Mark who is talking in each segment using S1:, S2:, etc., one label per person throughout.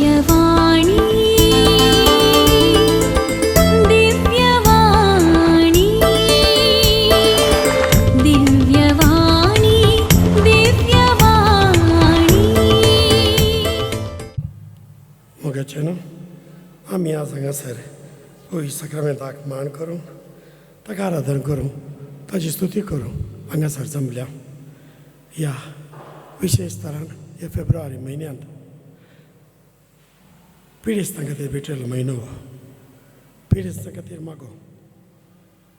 S1: दिव्यवाणी दिव्यवाणी दिव्यवाणी दिव्यवाणी।
S2: मोगाचे न्हू, आमी आज हांगासर पवित्र साक्रामेंताक मान करूंक, ताका आराधन करूंक, ताजी स्तुती करूंक हांगासर जमल्या। ह्या विशेश तरान ह्या फेब्रुवारी म्हयन्यांत पिडेस्तां खातीर भेटयलो म्हयनो हो, पिडेस्तां खातीर मागो।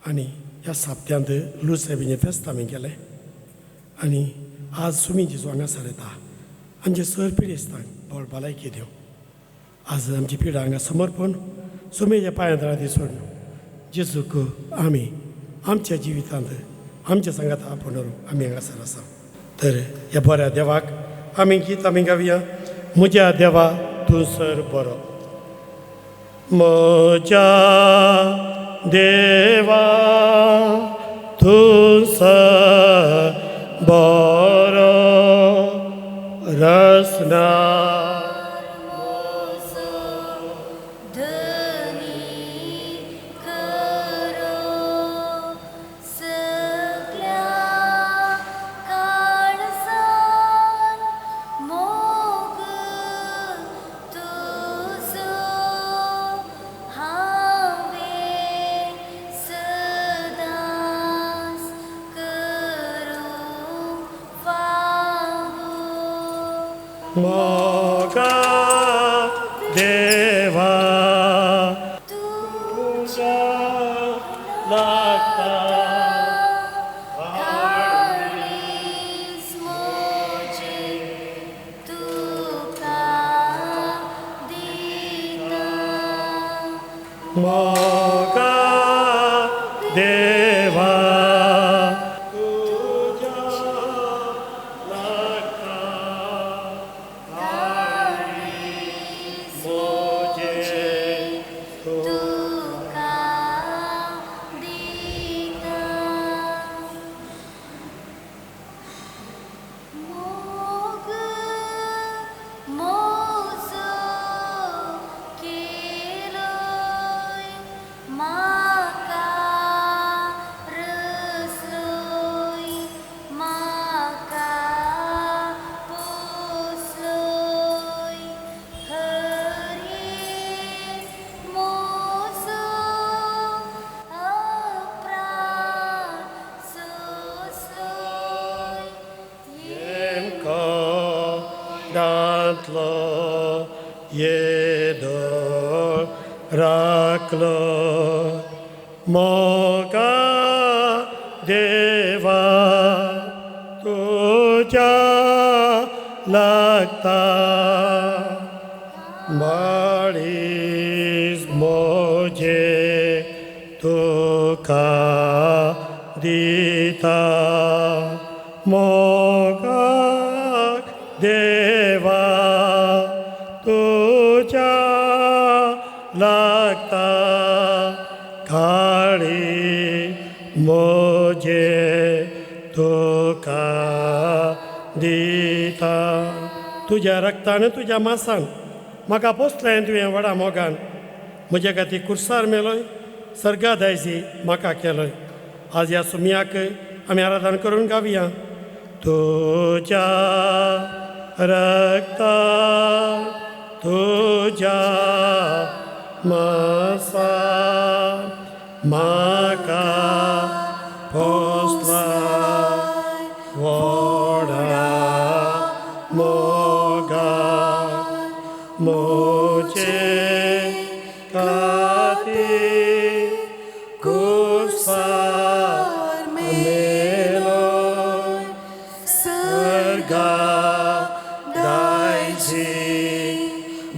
S2: आनी ह्या साप्त्यांत लुसेबीचें फेस्त आमी केलें आनी आज सुमी जेजू हांगासर येता आमचे सर पिडेस्तांक बळ भलायकी दिवं। आज आमची पिडा हांगा समर्पण सुमेच्या पांयां तळाती सोडून जेजूक आमी आमच्या जिवितांत आमच्या सांगात आपोवन व्हरूंक आमी हांगासर आसा। तर ह्या बऱ्या देवाक आमी गीत आमी गावया, म्हज्या देवा तूं सर बरो। म्हज्या देवा तूं सर बरो, रसना मोगा देवा तुझ्या लागता मोगा देवा तुझ्या लागता येदो राखलो मोगा देवा तुझ्या लागता माळीस मोजे तुका दिता मोगा देवा तुझ्या लागता काळी मोजे तुका दिता। तुज्या रक्तान तुज्या मासान म्हाका पोसलें तुवें व्हडा मोगान, म्हज्या खातीर कुर्सार मेलोय सर्गा दायजी म्हाका केलोय। आज ह्या सुमयाक आमी आराधन करून गावया, तुज्या रक्ता तुज्या मासान म्हाका पोसला व्हडा मोगान, म्हजे खातीर कुर्सार मेलोय सर्गा दायजी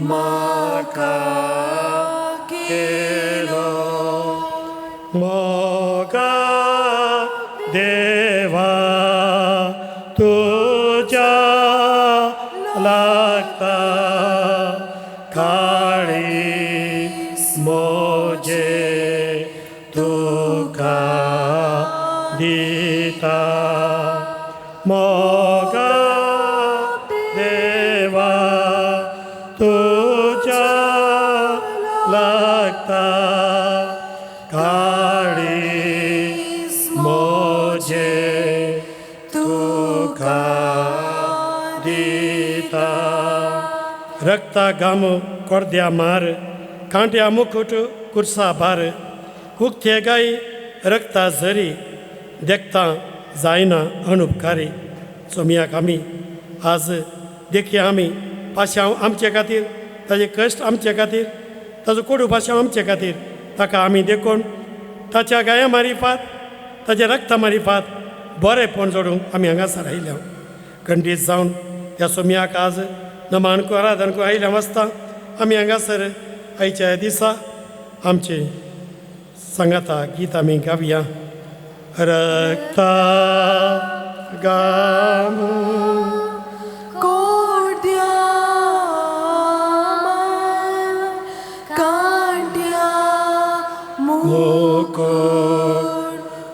S2: म्हाका केलो। मोगा देवा तुझ्या लागता काळी मोजे तुका दिता। मोगा देवा तुझ्या तुज्या लागता काळीज म्हजें तुका दिता. रक्ता घाम कोर्द्या मार कांट्या मुकुट कुर्सा भार उक्ते गाय रक्ता झरी देखता जायना अनुपकारी. सोमयाक आमी आज देखया आमी पाशांव आमचे खातीर, ताजे कश्ट आमचे खातीर, ताजो कोडू पाशांव आमचे खातीर, ताका आमी देखून ताच्या गाया मारिफात ताच्या रक्ता मारिफात बरेंपण जोडूंक आमी हांगासर आयल्या. खंडीत जावन त्या सोमयाक आज नमान आराधन करूंक आयल्या वाचता आमी हांगासर आयच्या दिसा आमचे सांगाता गीत आमी गावया. रक्ता घाम
S3: कोड्या कांट्या
S2: मुकुट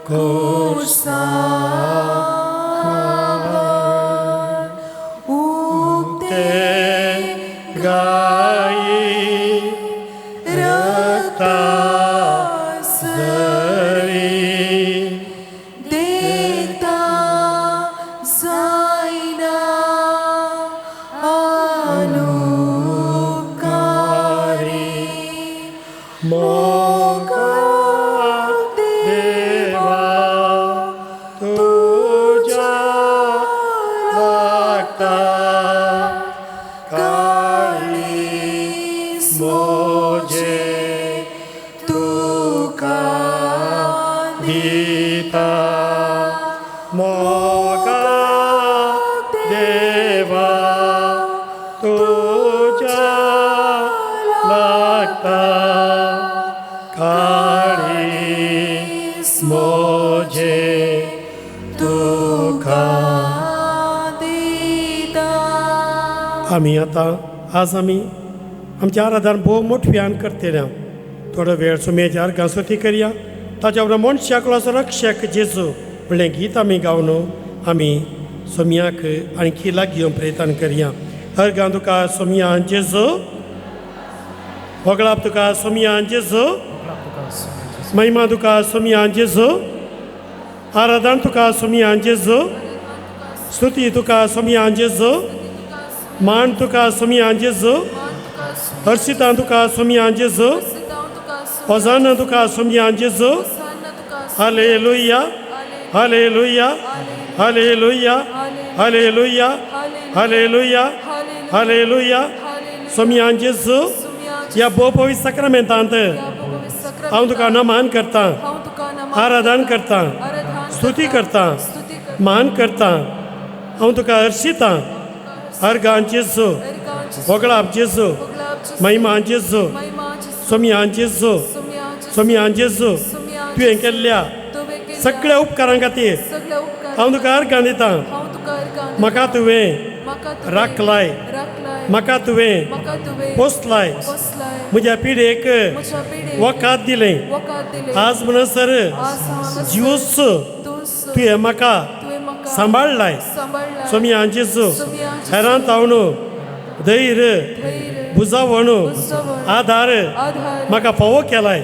S3: कुर्सा उक्ते
S2: गायी रक्ता झरी
S3: देखता जायना अनुपकारी.
S2: मोगा देवा तुज्या लागता काळीज म्हजें
S3: तुका
S2: दिता. मोगा देवा तुज्या लागता काळीज म्हजें तुका
S3: दिता.
S2: आमी आतां आज आमी आमच्या आराधन भोव मोठ्यान करतले. थोडो वेळ सुमेच्या अर्गां स्तुती करया. ताच्या उपरांत मनशाक रक्षक जेजू म्हणलें गीत आमी गावन आमी सोमयाक आणखी लागीं येवंक प्रयत्न करया. अर्गां तुका सोमया जेजू, होगळाप तुका सोमया जेजू, महिमा तुका सोमया जेजू, आराधन तुका सोमया जेजू, स्तुती तुका सोमया जेजू, मान तुका सोमया जेजू, हर्षितां तुका सोमया जेजू, होजाना तुका सोमया जेजू. Hallelujah hallelujah hallelujah hallelujah hallelujah hallelujah. Somaiya जेजू, ह्या भोव पवित्र साक्रामेंतांत हांव तुका नमान करता, आराधन करता, स्तुती करता, मान करता. हांव तुका हर्षितां. अर्गां जेजू, होगळाप जेजू, महिमा जेजू, सोमया जेजू, सोमया जेजू, तुवें केल्ल्या सगळ्या उपकारां खातीर हांव तुका अर्गां दिता. म्हाका तुवें राखलाय, म्हाका तुवें पोसलाय, म्हज्या पिढेक वखाद दिलें. आज म्हणसर ज्यूस तुवें म्हाका सांबाळ्ळाय. सोमया जेजू, हेरांत हांव धैर्य भुजावण आधार म्हाका फावो केलाय.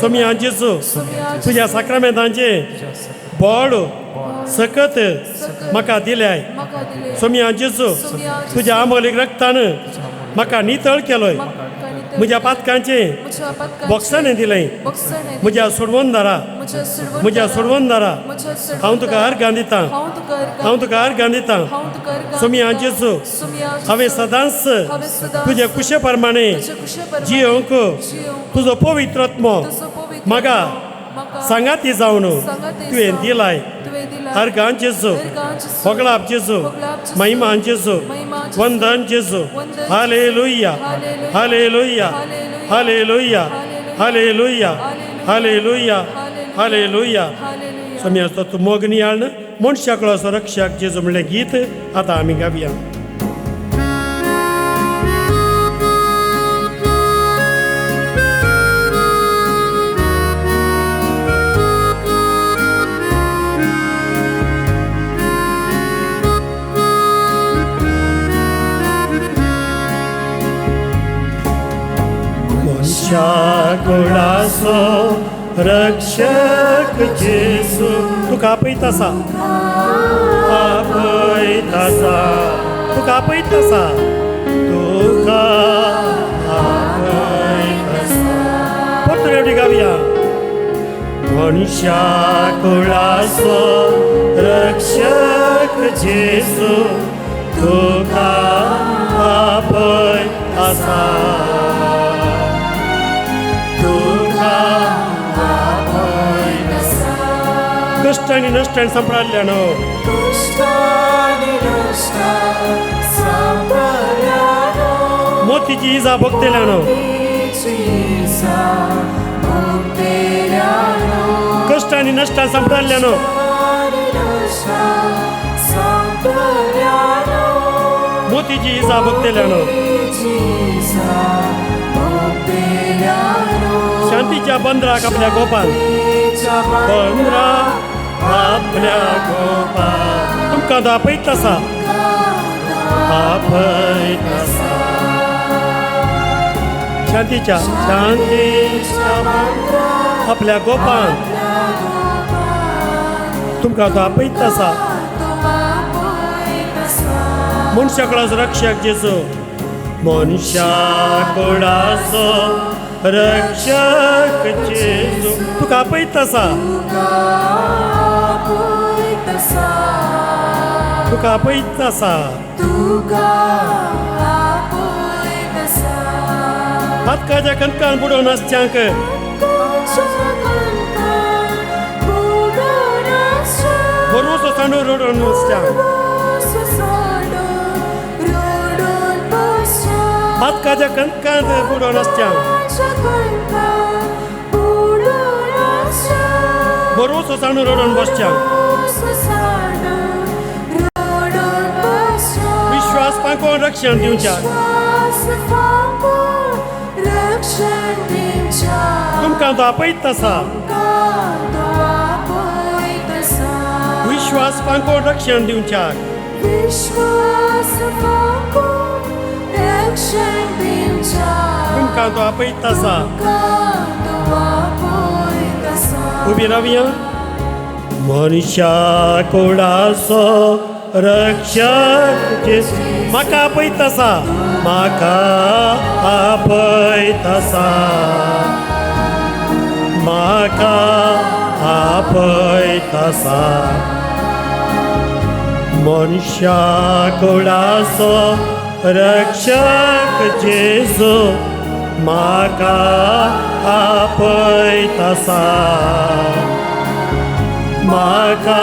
S2: सोमया जेजू, तुज्या साक्रामेंतांचें बळ सकत म्हाका दिल्याय. सोमया जेजू, तुज्या आमोलीक रक्तान म्हाका नितळ केलोय. म्हज्या पातकांचें बोक्साणें दिलें. म्हज्या सोडवणदारा, म्हज्या सोडवणदारा, हांव तुका अर्गां दितां, हांव तुका अर्गां दितां. सोमया जेजू, हांवें सदांच तुजे कुशे प्रमाणे जियोंक तुजो पवित्र आत्मो म्हाका सांगाती जावन तुवें दिलाय. अर्गां जेजू, होगळाप जेजू, महिमा जेजू, वंदन जेजू. Hallelujah hallelujah hallelujah hallelujah hallelujah hallelujah. स्वामी आसतो तूं मोग नियाळ मनशाक रक्षक जेजू म्हणलें गीत आतां आमी गावया. मनशा कुळाचो रक्षक जेजू तुका आपयत आसा, आपयत आसा, तुका आपयत आसा, तुका आपयत आसा. परतून एवढी गावया. मनशा कुळाचो रक्षक जेजू तुका आपयत आसा, तुका आपयत आसा. कश्ट आनी नश्टान सांपडाल्ल्यानो, मोतीची इजा भोगतेल्यानो, कश्ट आनी नश्टान सांपडाल्ल्यानो, मोतीची इजा भोगतेल्यानो, शांतीच्या बंदराक आपल्या गोपान, बंदरा आपल्या गोपान तुमकां तो आपयत आसा, आपयत आसा. शांतीच्या शांतीच्या आपल्या गोपान तुमकां तो आपयत आसा. मनशा कुळाचो रक्षक जेजू, मनशा कुळाचो रक्षक जेजू तुका आपयत आसा, तुका आपयत आसा. पातकाच्या कणकान बुडोवन आसच्यांक, भरवंसो सांडून रडून आसच्यांक, पातकाच्या कणकान बुडोवन आसच्यांक, भरवंसो सांडून रडून बसच्यांक, विश्वास पांकोवन रक्षण दिवच्याक तुमकां तो आपयत आसा. विश्वास पांकोवन रक्षण दिवच्याक तुमकां तो आपयत आसा. उबी रावया. मनशा कुळाचो रक्षक जेजू म्हाका आपयत आसा, म्हाका आपयत आसा, म्हाका आपयत आसा. मनशा कुळाचो रक्षक जेजू म्हाका आपयत आसा, म्हाका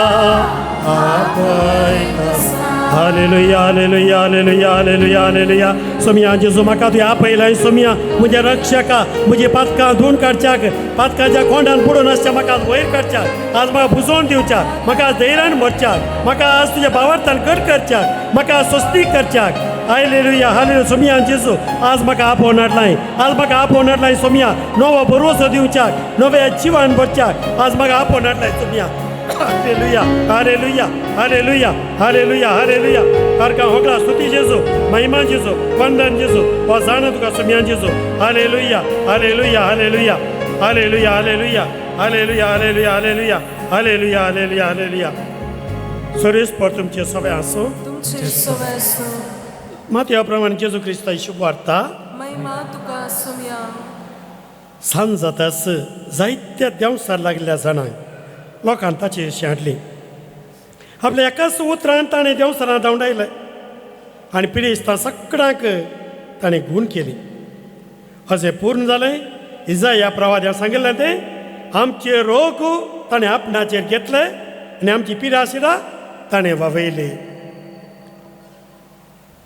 S2: आपयत आसा. Hallelujah, hallelujah, hallelujah, hallelujah, hallelujah. सोमिया जेजू म्हाका तुवें आपयलाय सोमिया, म्हज्या रक्षका, म्हजी पातकां धुवन काडच्याक, पातकाच्या कोंडान बुडोवन आसच्या म्हाका आज वयर काडच्याक, आज म्हाका बुजोवन दिवच्याक, म्हाका आज धैर्यान भरच्याक, म्हाका आज तुज्या भावार्थान कट करच्याक, म्हाका आज स्वस्तीक करच्याक. Hallelujah, hallelujah. सोमिया जेजू आज म्हाका आपोवन हाडलाय, आज म्हाका आपोवन हाडलाय सोमिया, नवो भरवंसो दिवच्याक, नव्या जिवान भरच्याक आज म्हाका आपोवन हाडलाय सोमिया. Hallelujah, hallelujah, hallelujah, hallelujah, hallelujah. सारका होगळा स्तुती जेजू, महिमा जेजू, वंदन जेजू, होसाना तुका सोमिया जेजू. Hallelujah, hallelujah, hallelujah, hallelujah, hallelujah, hallelujah, hallelujah, hallelujah, hallelujah, hallelujah, hallelujah. सर्वेस्पर तुमचे सगळे आसूं.
S3: तुमचे सगळे आसूं.
S2: मातया प्रमाणे जेजू क्रिस्ताची शुभवार्ता.
S3: महिमा तुका सोमिया.
S2: सांज जाताच जायत्या देंवसार लागल्या जाणांक लोकान ताची हाडली. आपल्या एकाच उतरान ताणें देंवसरां धांवडायलें आनी पिडेस्तां सगळ्यांक ताणें गूण केली. अशें पूर्ण जालें इजाया प्रवाद्यान सांगिल्लें तें, आमचे रोग ताणें आपणाचेर घेतले आनी आमची पिराशिरां ताणें वावयली.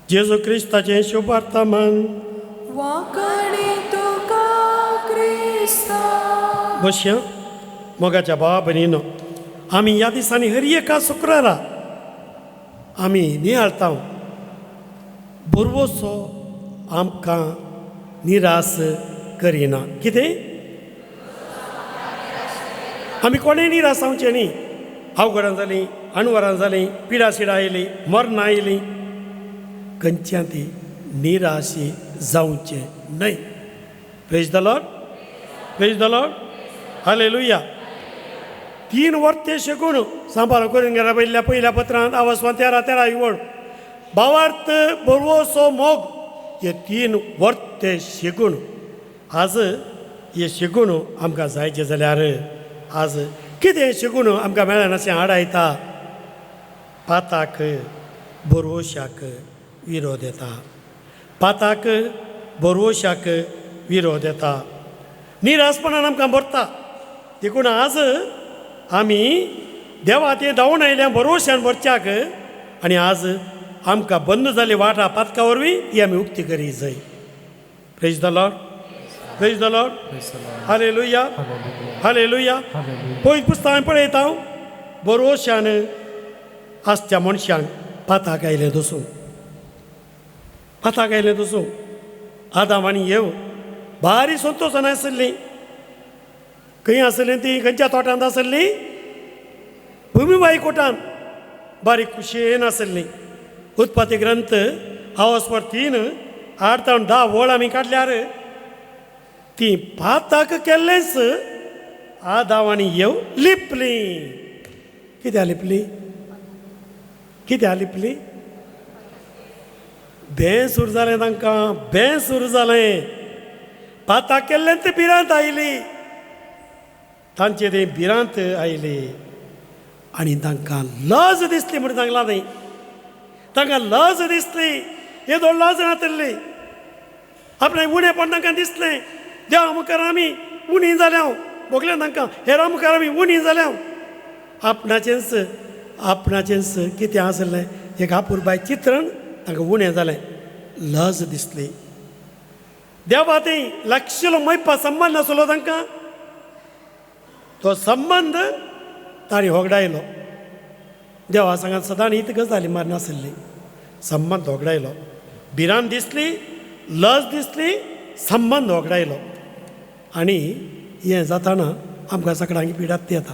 S2: जेजू क्रिस्ताचें शुभवर्तमान.
S3: वांकणी तुका क्रिस्ता.
S2: बसया. मोगाच्या भावा भयणीनो, आमी ह्या दिसांनी हर एका शुक्रारा आमी नियाळता भरवंसो आमकां निरास करिना. कितें आमी कोणें निरास जावचें न्ही. अवघडां जालीं, अणवरां जालीं, पिडाशिडां आयलीं, मरणां आयलीं, खंयच्या ती निराशी जावचें न्हय. Praise the Lord. Praise the Lord, hallelujah. तीन वर्ते शकून सांबाळ करून गेला पयल्या पयल्या पत्रांत आवसवान 13 13 वळ भावार्थ बरवसो मोग हे तीन वर्ते शिकून आज हे शिकून आमकां जायचें जाल्यार आज कितें शिकून आमकां मेळना हाडायता पाताक बरोवशाक विरोध येता, पाताक बरोवशाक विरोध येता, निरासपणान आमकां भरता. देखून आज आमी देवा ते धांवून आयल्या बरोवशान भरच्याक आनी आज आमकां बंद जाली वाटा पातका वरवीं ती आमी उक्ती करी जाय. Praise the Lord, praise the Lord, hallelujah, hallelujah. पयलीं पुस्तकां पळयता हांव बरोवशान आसच्या मनशांक पाताक आयलें दसून, पाताक आयलें दसून. आदाम आनी येव भारी संतोशान आसली. खंय आसली ती? खंयच्या तोटांत आसली? भुमीबाई कोटान बारीक खुशयेन आसली. उत्पत्ती ग्रंथ आवसवर 3 8 तावन 10 वळ आमी काडल्यार ती पाताक केल्लेंच आदाम आनी येव लिपली. कित्याक लिपली? कित्याक लिपली? बें सुरू जालें तांकां, बें सुरू जालें. पाताक केल्लें ते भिरांत आयली, तांचे ते भिरांत आयली आनी तांकां लज दिसली. म्हण सांगलां न्ही, तांकां लज दिसली. येदोळ लज नातिल्ली, आपणें उणेपण तांकां दिसलें. देवा मुखार आमी उणी जाल्या, भोगलें तांकां, हेरां मुखार आमी उणी जाल्या. आपणाचेंच आपणाचेंच कितें आसलें एक आपुरबाय चित्रण तांकां उणें जालें, लज दिसली. देवा ती लागशिल्लो मैपा संबंद नासलो तांकां, तो संबंद तांणी होगडायलो. देवा सांगात सदां ही गजाली मारनासली, संबंद होगडायलो. भिरांत दिसली, लज दिसली, संबंद होगडायलो. आनी हें जाताना आमकां सगळ्यांक पिडात येता,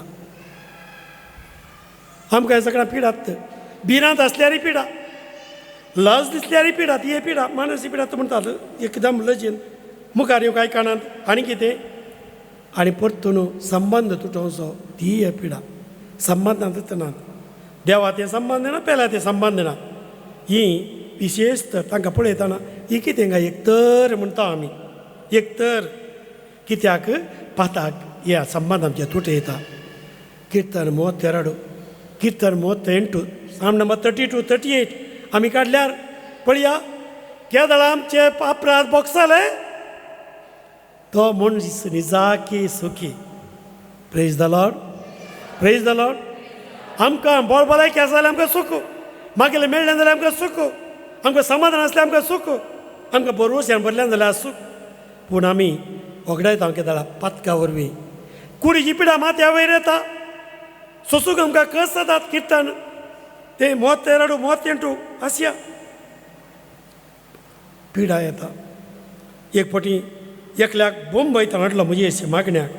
S2: आमकां सगळ्यांक पिडात. भिरांत आसल्यारय पिडा, लज दिसल्यारय पिडा, ती पिडा मानसी पिडा म्हणटात एकदम लजेन मुखार येवंक आयकनात आनी कितें आनी परतून संबंद तुटोवचो ती पिडा. संबंदांत नात, देवा ते संबंद ना, पेल्या ते संबंद ना. ही विशेश तर तांकां पळयतना ही कितें काय एक तर म्हणटा आमी, एक तर कित्याक पाताक ह्या संबंद आमचे तुटयता. कीर्तन 32, कीर्तन 38, साम नंबर 32, 38 आमी काडल्यार पळया केदळा आमचे अपराध बोगसले तो मनीस निजाकी सुखी. Praise the Lord, praise the Lord. आमकां बोळबोलायकी आसा जाल्यार आमकां सुख, मागीर मेळ्ळें जाल्यार आमकां सुख, आमकां समाधान आसल्यार आमकां सुख, आमकां बरोवश्यान भरल्यान जाल्यार सूख. पूण आमी वगडायता केदळा पातका वरवीं कुडीची पिडा माथ्या वयर येता, सोसूंक आमकां कस जातात. कीर्तन ते 32, 38 आसया पिडा येता. एक फावटी एकल्याक बोंबय हाडलो म्हजे मागण्याक,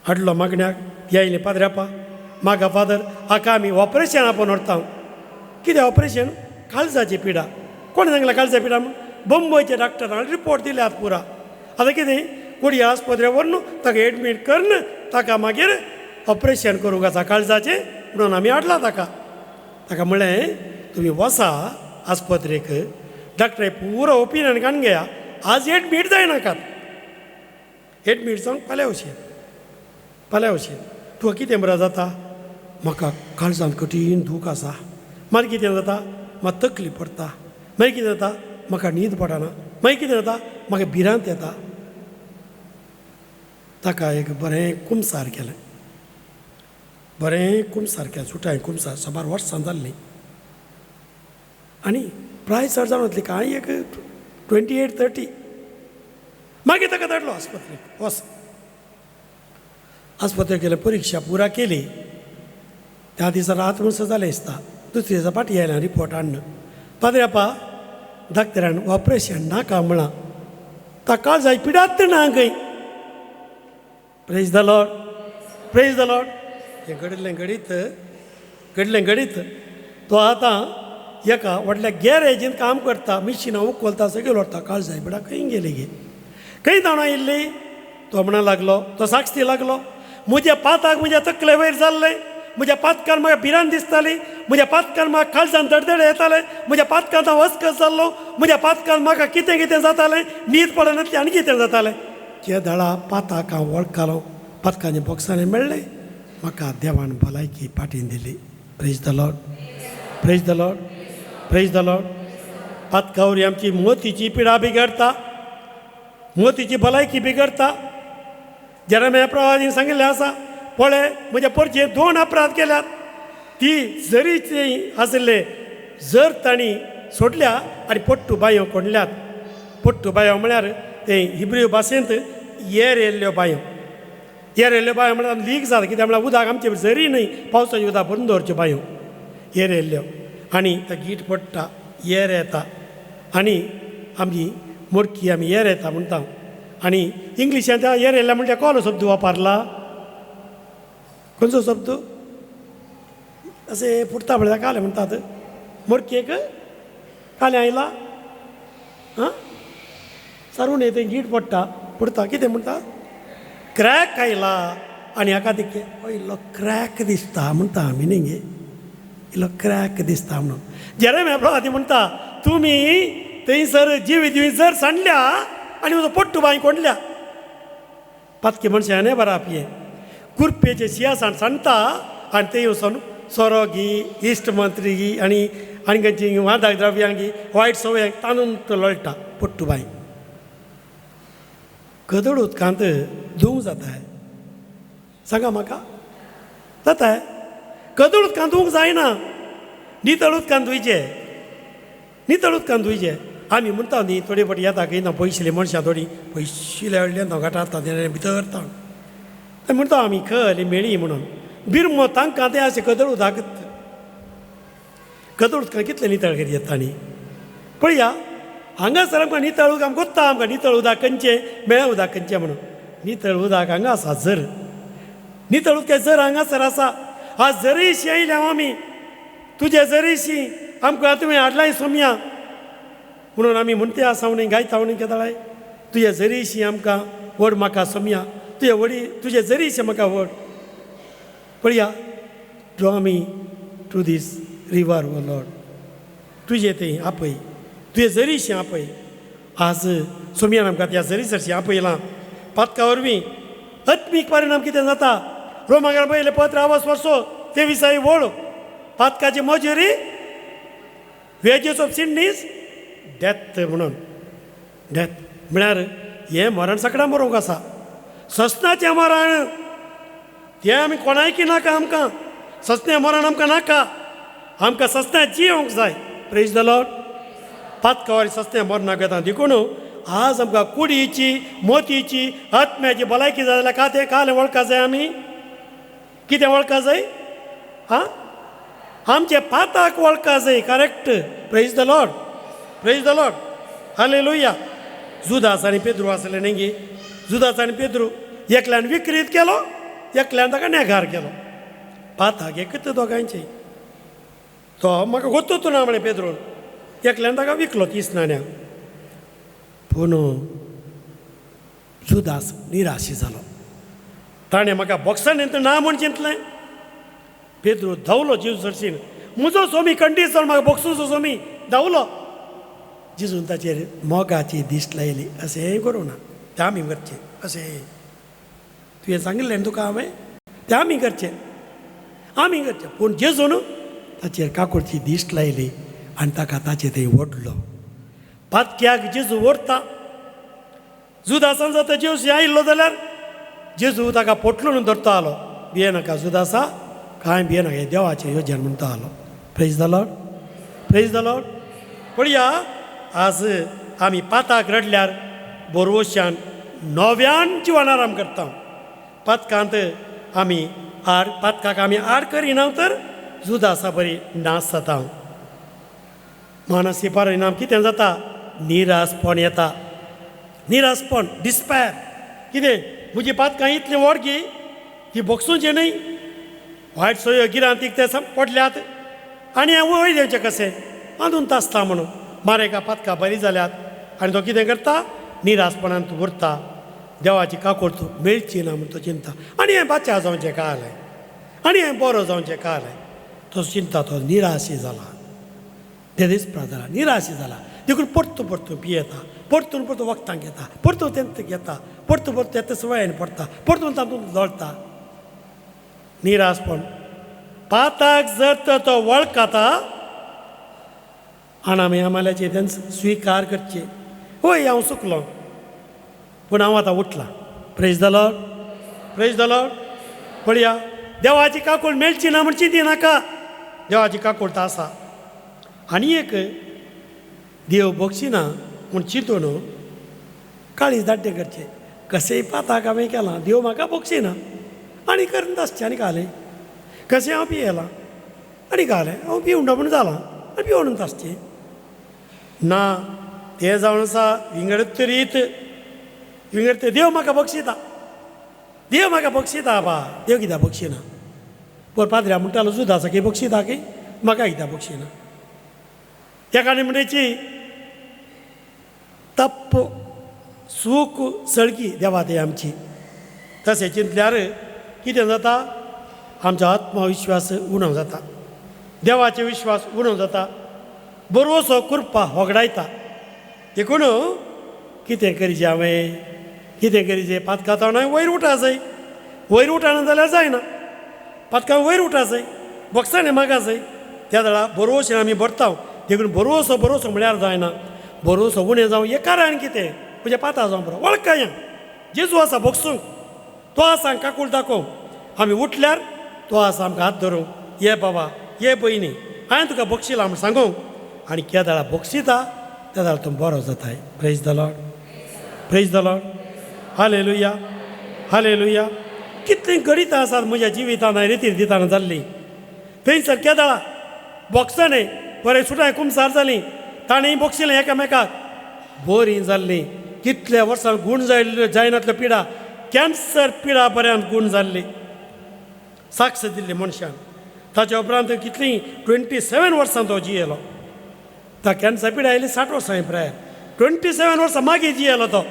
S2: हाडलो मागण्याक. ती आयली पाद्र्यापा मागा फादर हाका आमी ऑपरेशन आपोवन व्हरता. कितें ऑपरेशन? काळजाची पिडा. कोण सांगला काळजा पिडा म्हूण? बोंबयचे डॉक्टरान रिपोर्ट दिल्यात पुरा. आतां कितें कुडी आस्पत्रे व्हरून ताका एडमीट करून ताका मागीर ऑपरेशन करूंक आसा काळजाचें म्हणून आमी हाडला ताका. ताका म्हणलें तुमी वसा आस्पत्रेक, डॉक्टर पुरो ओपिनियन काडून घेया, आज एडमीट जायनाकात, एडमीट जावन फाल्यां वशीत, फाल्यां वशीत. तुका कितें बरें जाता? म्हाका काळजांत कठीण दूख आसा. मागीर कितें जाता? म्हाका तकली पडटा. मागीर कितें जाता? म्हाका न्हीद पडना. मागीर कितें जाता? म्हाका भिरांत येता. ताका एक बरें कुमसार केलें, बरें कुमसार केलें, सुटाय कुमसार साबार वर्सां जाल्लीं आनी प्राय चड जावन वतली कांय एक 28, 30. मागीर ताका धाडलो आस्पत्रेक. वच आस्पत्रेक गेले, परिक्षा पुरा केली. त्या दिसा रात म्हणसर जालें दिसता. दुसरे दिसा फाटीं आयलें रिपोर्ट हाडून, पाद्र्यापा डॉक्टरान ऑपरेशन नाका म्हळां, ताका काळजाची पिडात ना खंय. Praise the Lord, praise the Lord. हें घडिल्लें घडीत, घडलें घडीत. तो आतां एका व्हडल्या गॅरेजीन काम करता, मिशिनां उखलता, सगळें व्हरता. काळजाची पिडा खंय गेली गे? खंय जाणां आयिल्ली? तो म्हणा लागलो, तो साक्षी लागलो, म्हज्या पाताक म्हज्या तकले वयर जाल्लें, म्हज्या पातकान म्हाका भिरांत दिसताली, म्हज्या पातकान म्हाका काळजान दडदडे येताले, म्हज्या पातकान हांव अस्कस जाल्लो, म्हज्या पातकान म्हाका कितें कितें जातालें, न्हीद पडनासली आनी कितें जातालें. जे दळा पाताक हांव वळखलो, पातकांच्या बॉक्सांनी मेळ्ळें, म्हाका देवान भलायकी पाटीन दिली. Praise the Lord, praise the Lord, praise the Lord. Patkai वरवीं आमची मोतीची पिडा बिगडता, मोतीची भलायकी बिगडता. जेरेमिया प्रवादीन सांगिल्लें आसा, पळय म्हज्या परचे 2 अपराध केल्यात, ती जरीची आशिल्ले जर तांणी सोडल्या आनी पट्टू बांयो कोणल्यात. पट्टू बांयो म्हळ्यार ते हिब्रू भाशेंत येर येयल्ल्यो बांयो. येर येयल्ल्यो बांयो म्हळ्यार लीक जाता, कित्याक म्हळ्यार उदक आमचे जरी न्हय, पावसाचें उदक भरून दवरच्यो बांयो येर येयल्ल्यो, आनी ते गीट पडटा, येर येता, आनी आमी मोडकी आमी येर येता म्हणटा. आनी इंग्लिशांत त्या येर येयल्या म्हणटा कोलो शब्द वापरला, खंयचो शब्द अशें फुटता म्हळ्यार कालें म्हणटात, मोडकेक कालें आयला, आं सारून थंय गीट पडटा, पडटा कितें म्हणटा, क्रॅक आयला. आनी हाका दिके इल्लो क्रॅक दिसता म्हणटा आमी न्ही गे, इल्लो क्रॅक दिसता म्हणून. जेरेमिया प्रवादी म्हणटा, तुमी थंयसर जिवी जर सांडल्या आनी म्हजो पट्टू बांय कोणल्या. पातकी मनशां न्ही बरा पिये कुरपेचे शियासाण सांडटा आनी थंय वचून सोरो घी, इश्ट मंत्री घी, आनी आनी खंयची वादाक द्रव्यां घी, वायट सवयांक तांदून तो लोळटा पट्टू बांय. गदळ उदकांत धुवूंक जाता, सांगा म्हाका जाता? गदळ उदकांत धुवूंक जायना, नितळ उदकांत धुयचें, नितळ उदकांत धुयचें. आमी म्हणटा न्ही थोडे फावटी येता खंय ना पयशिल्ली मनशां थोडीं पयशिल्ल्या व्हडल्यान घाटार भितर ताण म्हणटा आमी खली मेळी म्हणून बिरमो तांकां तें अशें गदळ उदक, गदळ उदकां कितलें नितळ करी येता न्ही. पळया हांगासर आमकां नितळ उदक आमकां गोत्ता, आमकां नितळ उदक खंयचें मेळ्ळें उदक खंयचें म्हणून. नितळ उदक हांगा आसा जर, नितळ उदक जर हांगासर आसा. आज जरीशी आयल्या आमी तुजे जरीशी आमकां तुवें हाडलाय सोमया म्हणून आमी म्हणते आसा म्हणून गायता म्हणून केदळाय तुजे जरीशी आमकां व्हड म्हाका सोमया, तुजे व्हडी तुजे जरीशी म्हाका व्हड. पळया draw me to this river O Lord, तुजे थंय आपय, तुजे जरीशी आपय. आज सोमयान आमकां त्या जरी सरशी आपयलां. पातका वरवीं आत्मीक परिणाम कितें जाता, रोमागार पयलें पत्र आवाज वर्सो 23 वळ, पातकाची मजुरी wages of sin is death म्हणून. डेथ म्हळ्यार हें मरण सगळ्यां बरोवंक आसा, ससनाचें मरण तें आमी कोणायकी नाका, आमकां ससनें मरण आमकां नाका, आमकां ससन्या जियोंक जाय. Praise the Lord. पातकावारी ससन्या मरणाक येता देखून आज आमकां कुडीची मोतीची आत्म्याची भलायकी जाय जाल्यार का तें कालें वळखा जाय आमी, कितें वळखा जाय, आं आमचे पाताक वळखा जाय. Correct. Praise the Lord, praise the Lord, hallelujah. Judas आनी पेद्रू आसले न्ही गे, जुदास आनी पेद्रू एकल्यान विक्रीत केलो, एकल्यान ताका नेगार केलो. पाताक एकच दोगांयचे, तो म्हाका गोत्तूच ना म्हळें पेद्रून, एकल्यान ताका विकलो 30 नाण्यांक. पूण जुदास निराशी जालो, ताणें म्हाका बॉक्सांनी ना म्हूण चिंतलें. पेद्रू धांवलो जेजू सरशीन, म्हजो सोमी कंडीस जावन म्हाका बॉक्सूचो सोमी धांवलो. जेजून ताचेर मोगाची दिश्ट लायली, अशें करूं ना, तें आमी करचें, अशें तुवें सांगिल्लें न्हू तुका हांवें, तें आमी करचें, आमी करचें. पूण जेजून ताचेर काकुळची दिश्ट लायली आनी ताका ताचे थंय ओडलो. पातक्याक जेजू ओडटा. जुदासान जाता जेजू आयिल्लो जाल्यार जेजू ताका पोटलून धरतालो, भियेनाका जुदासा, कांय भियेनाका, हें देवाचें योजन म्हणटालो. Praise the Lord, praise the Lord. पळया आज आमी पाताक रडल्यार बोरवोशान नव्यान जिवन आराम करता. पातकांत आमी आड, पातकाक आमी आड करिना तर जुदासा बरी नाश जाता. मानसी परिणाम कितें जाता, निरासपण येता, निरासपण, डिस्पॅर. कितें म्हजी पातकां इतलीं व्हड की ती बोगसूचें न्हय, वायट सोयो गिरांतीक ते पडल्यात आनी हांव वयर येवचें कशें, आंदून तासता म्हणून मारेका पातकां बरी जाल्यात आनी तो कितें करता, निरासपणांत उरता. देवाची काकूळत मेळची ना म्हूण तो चिंता. आनी हें बाच्या जावचें काय जालें, आनी हें बरो जावचें काय जालें, तो चिंता, तो निराशी जाला, देदेस्प्रा जाला, निराशी जाला. देखून परतून परतून पियेता, परतून परतून वखदां घेता, परतून तेंत घेता, परतून परतून तें सवयेन पडटा, परतून तातूंत लोळटा. निराशपण पाताक जर तर तो वळखता आनी आमी आमाल्याचे तेंच स्विकार करचे. हय, हांव चुकलो पूण हांव आतां उठलां. Praise the Lord, praise the Lord. पळया, देवाची काकूळ मेळची ना म्हण चिंती नाका, देवाची काकूळ तर आसा. आनी एक देव बक्षिना म्हूण चिंतून काळीज दाड्डें करचें. कशेंय पाताक हांवें केलां, देव म्हाका बक्षिना आनी करून आसचें. आनी घालें कशें हांव पियेलां आनी घालें हांव पिवंडा म्हूण जालां आनी पिवून आसचें ना. तें जावन आसा विंगड रीत विंगड. ते देव म्हाका बक्षिता, देव म्हाका बक्षिता बा, देव कित्याक बक्षिना? पोर पाद्र्या म्हणटालो जुदासा की बक्षिता की म्हाका कित्याक बक्षिना? एकाने म्हणटाची तप्प सूख सळकी देवा ते आमची. तशें चिंतल्यार कितें जाता? आमचो आत्मविश्वास उणो जाता, देवाचे विश्वास उणो जाता, बरोसो कृपा होगडायता. देखून कितें करीजे हांवें, कितें करीजे? पातकां वयर उठा जाय, वयर उठाना जाल्यार जायना, पातकां वयर उठा जाय, बक्षांनी मागा जाय. त्या वेळार बरोवशें आमी भरता. देखून बरोसो बरोसो म्हळ्यार जायना, बरोसो उणें जावं हें कारण कितें? म्हज्या पाता जावं बरो वळखया जेजू आसा बक्षूंक, तो आसा काकूळ दाखोवंक. आमी उठल्यार तो आसा आमकां हात धरूंक, ये बाबा, ये भयणी, हांवें तुका बक्षिलां म्हूण सांगूंक. आनी केदाळा बक्षिता त्या वेळार तूं बरो जाताय. Praise the Lord, praise the Lord, hallelujah, hallelujah. कितलीं गणितां आसात म्हज्या जिवितान रितीर दिताना जाल्लीं. थंयसर केदाळा बोक्सांनी बरें सुटां कुमसार जालीं, ताणें बक्षिलें एकामेकाक, बरीं जाल्लीं. कितल्या वर्सां गूण जायनातल्यो पिडा, कॅन्सर पिडा पर्यंत गूण जाल्ली, साक्ष दिल्ली मनशान. ताच्या उपरांत कितलीं 27 वर्सां तो जियेलो. ता कॅन्सर पिडा आयली 60 वर्सां प्राय, 27 वर्सां मागीर जियेलो तो.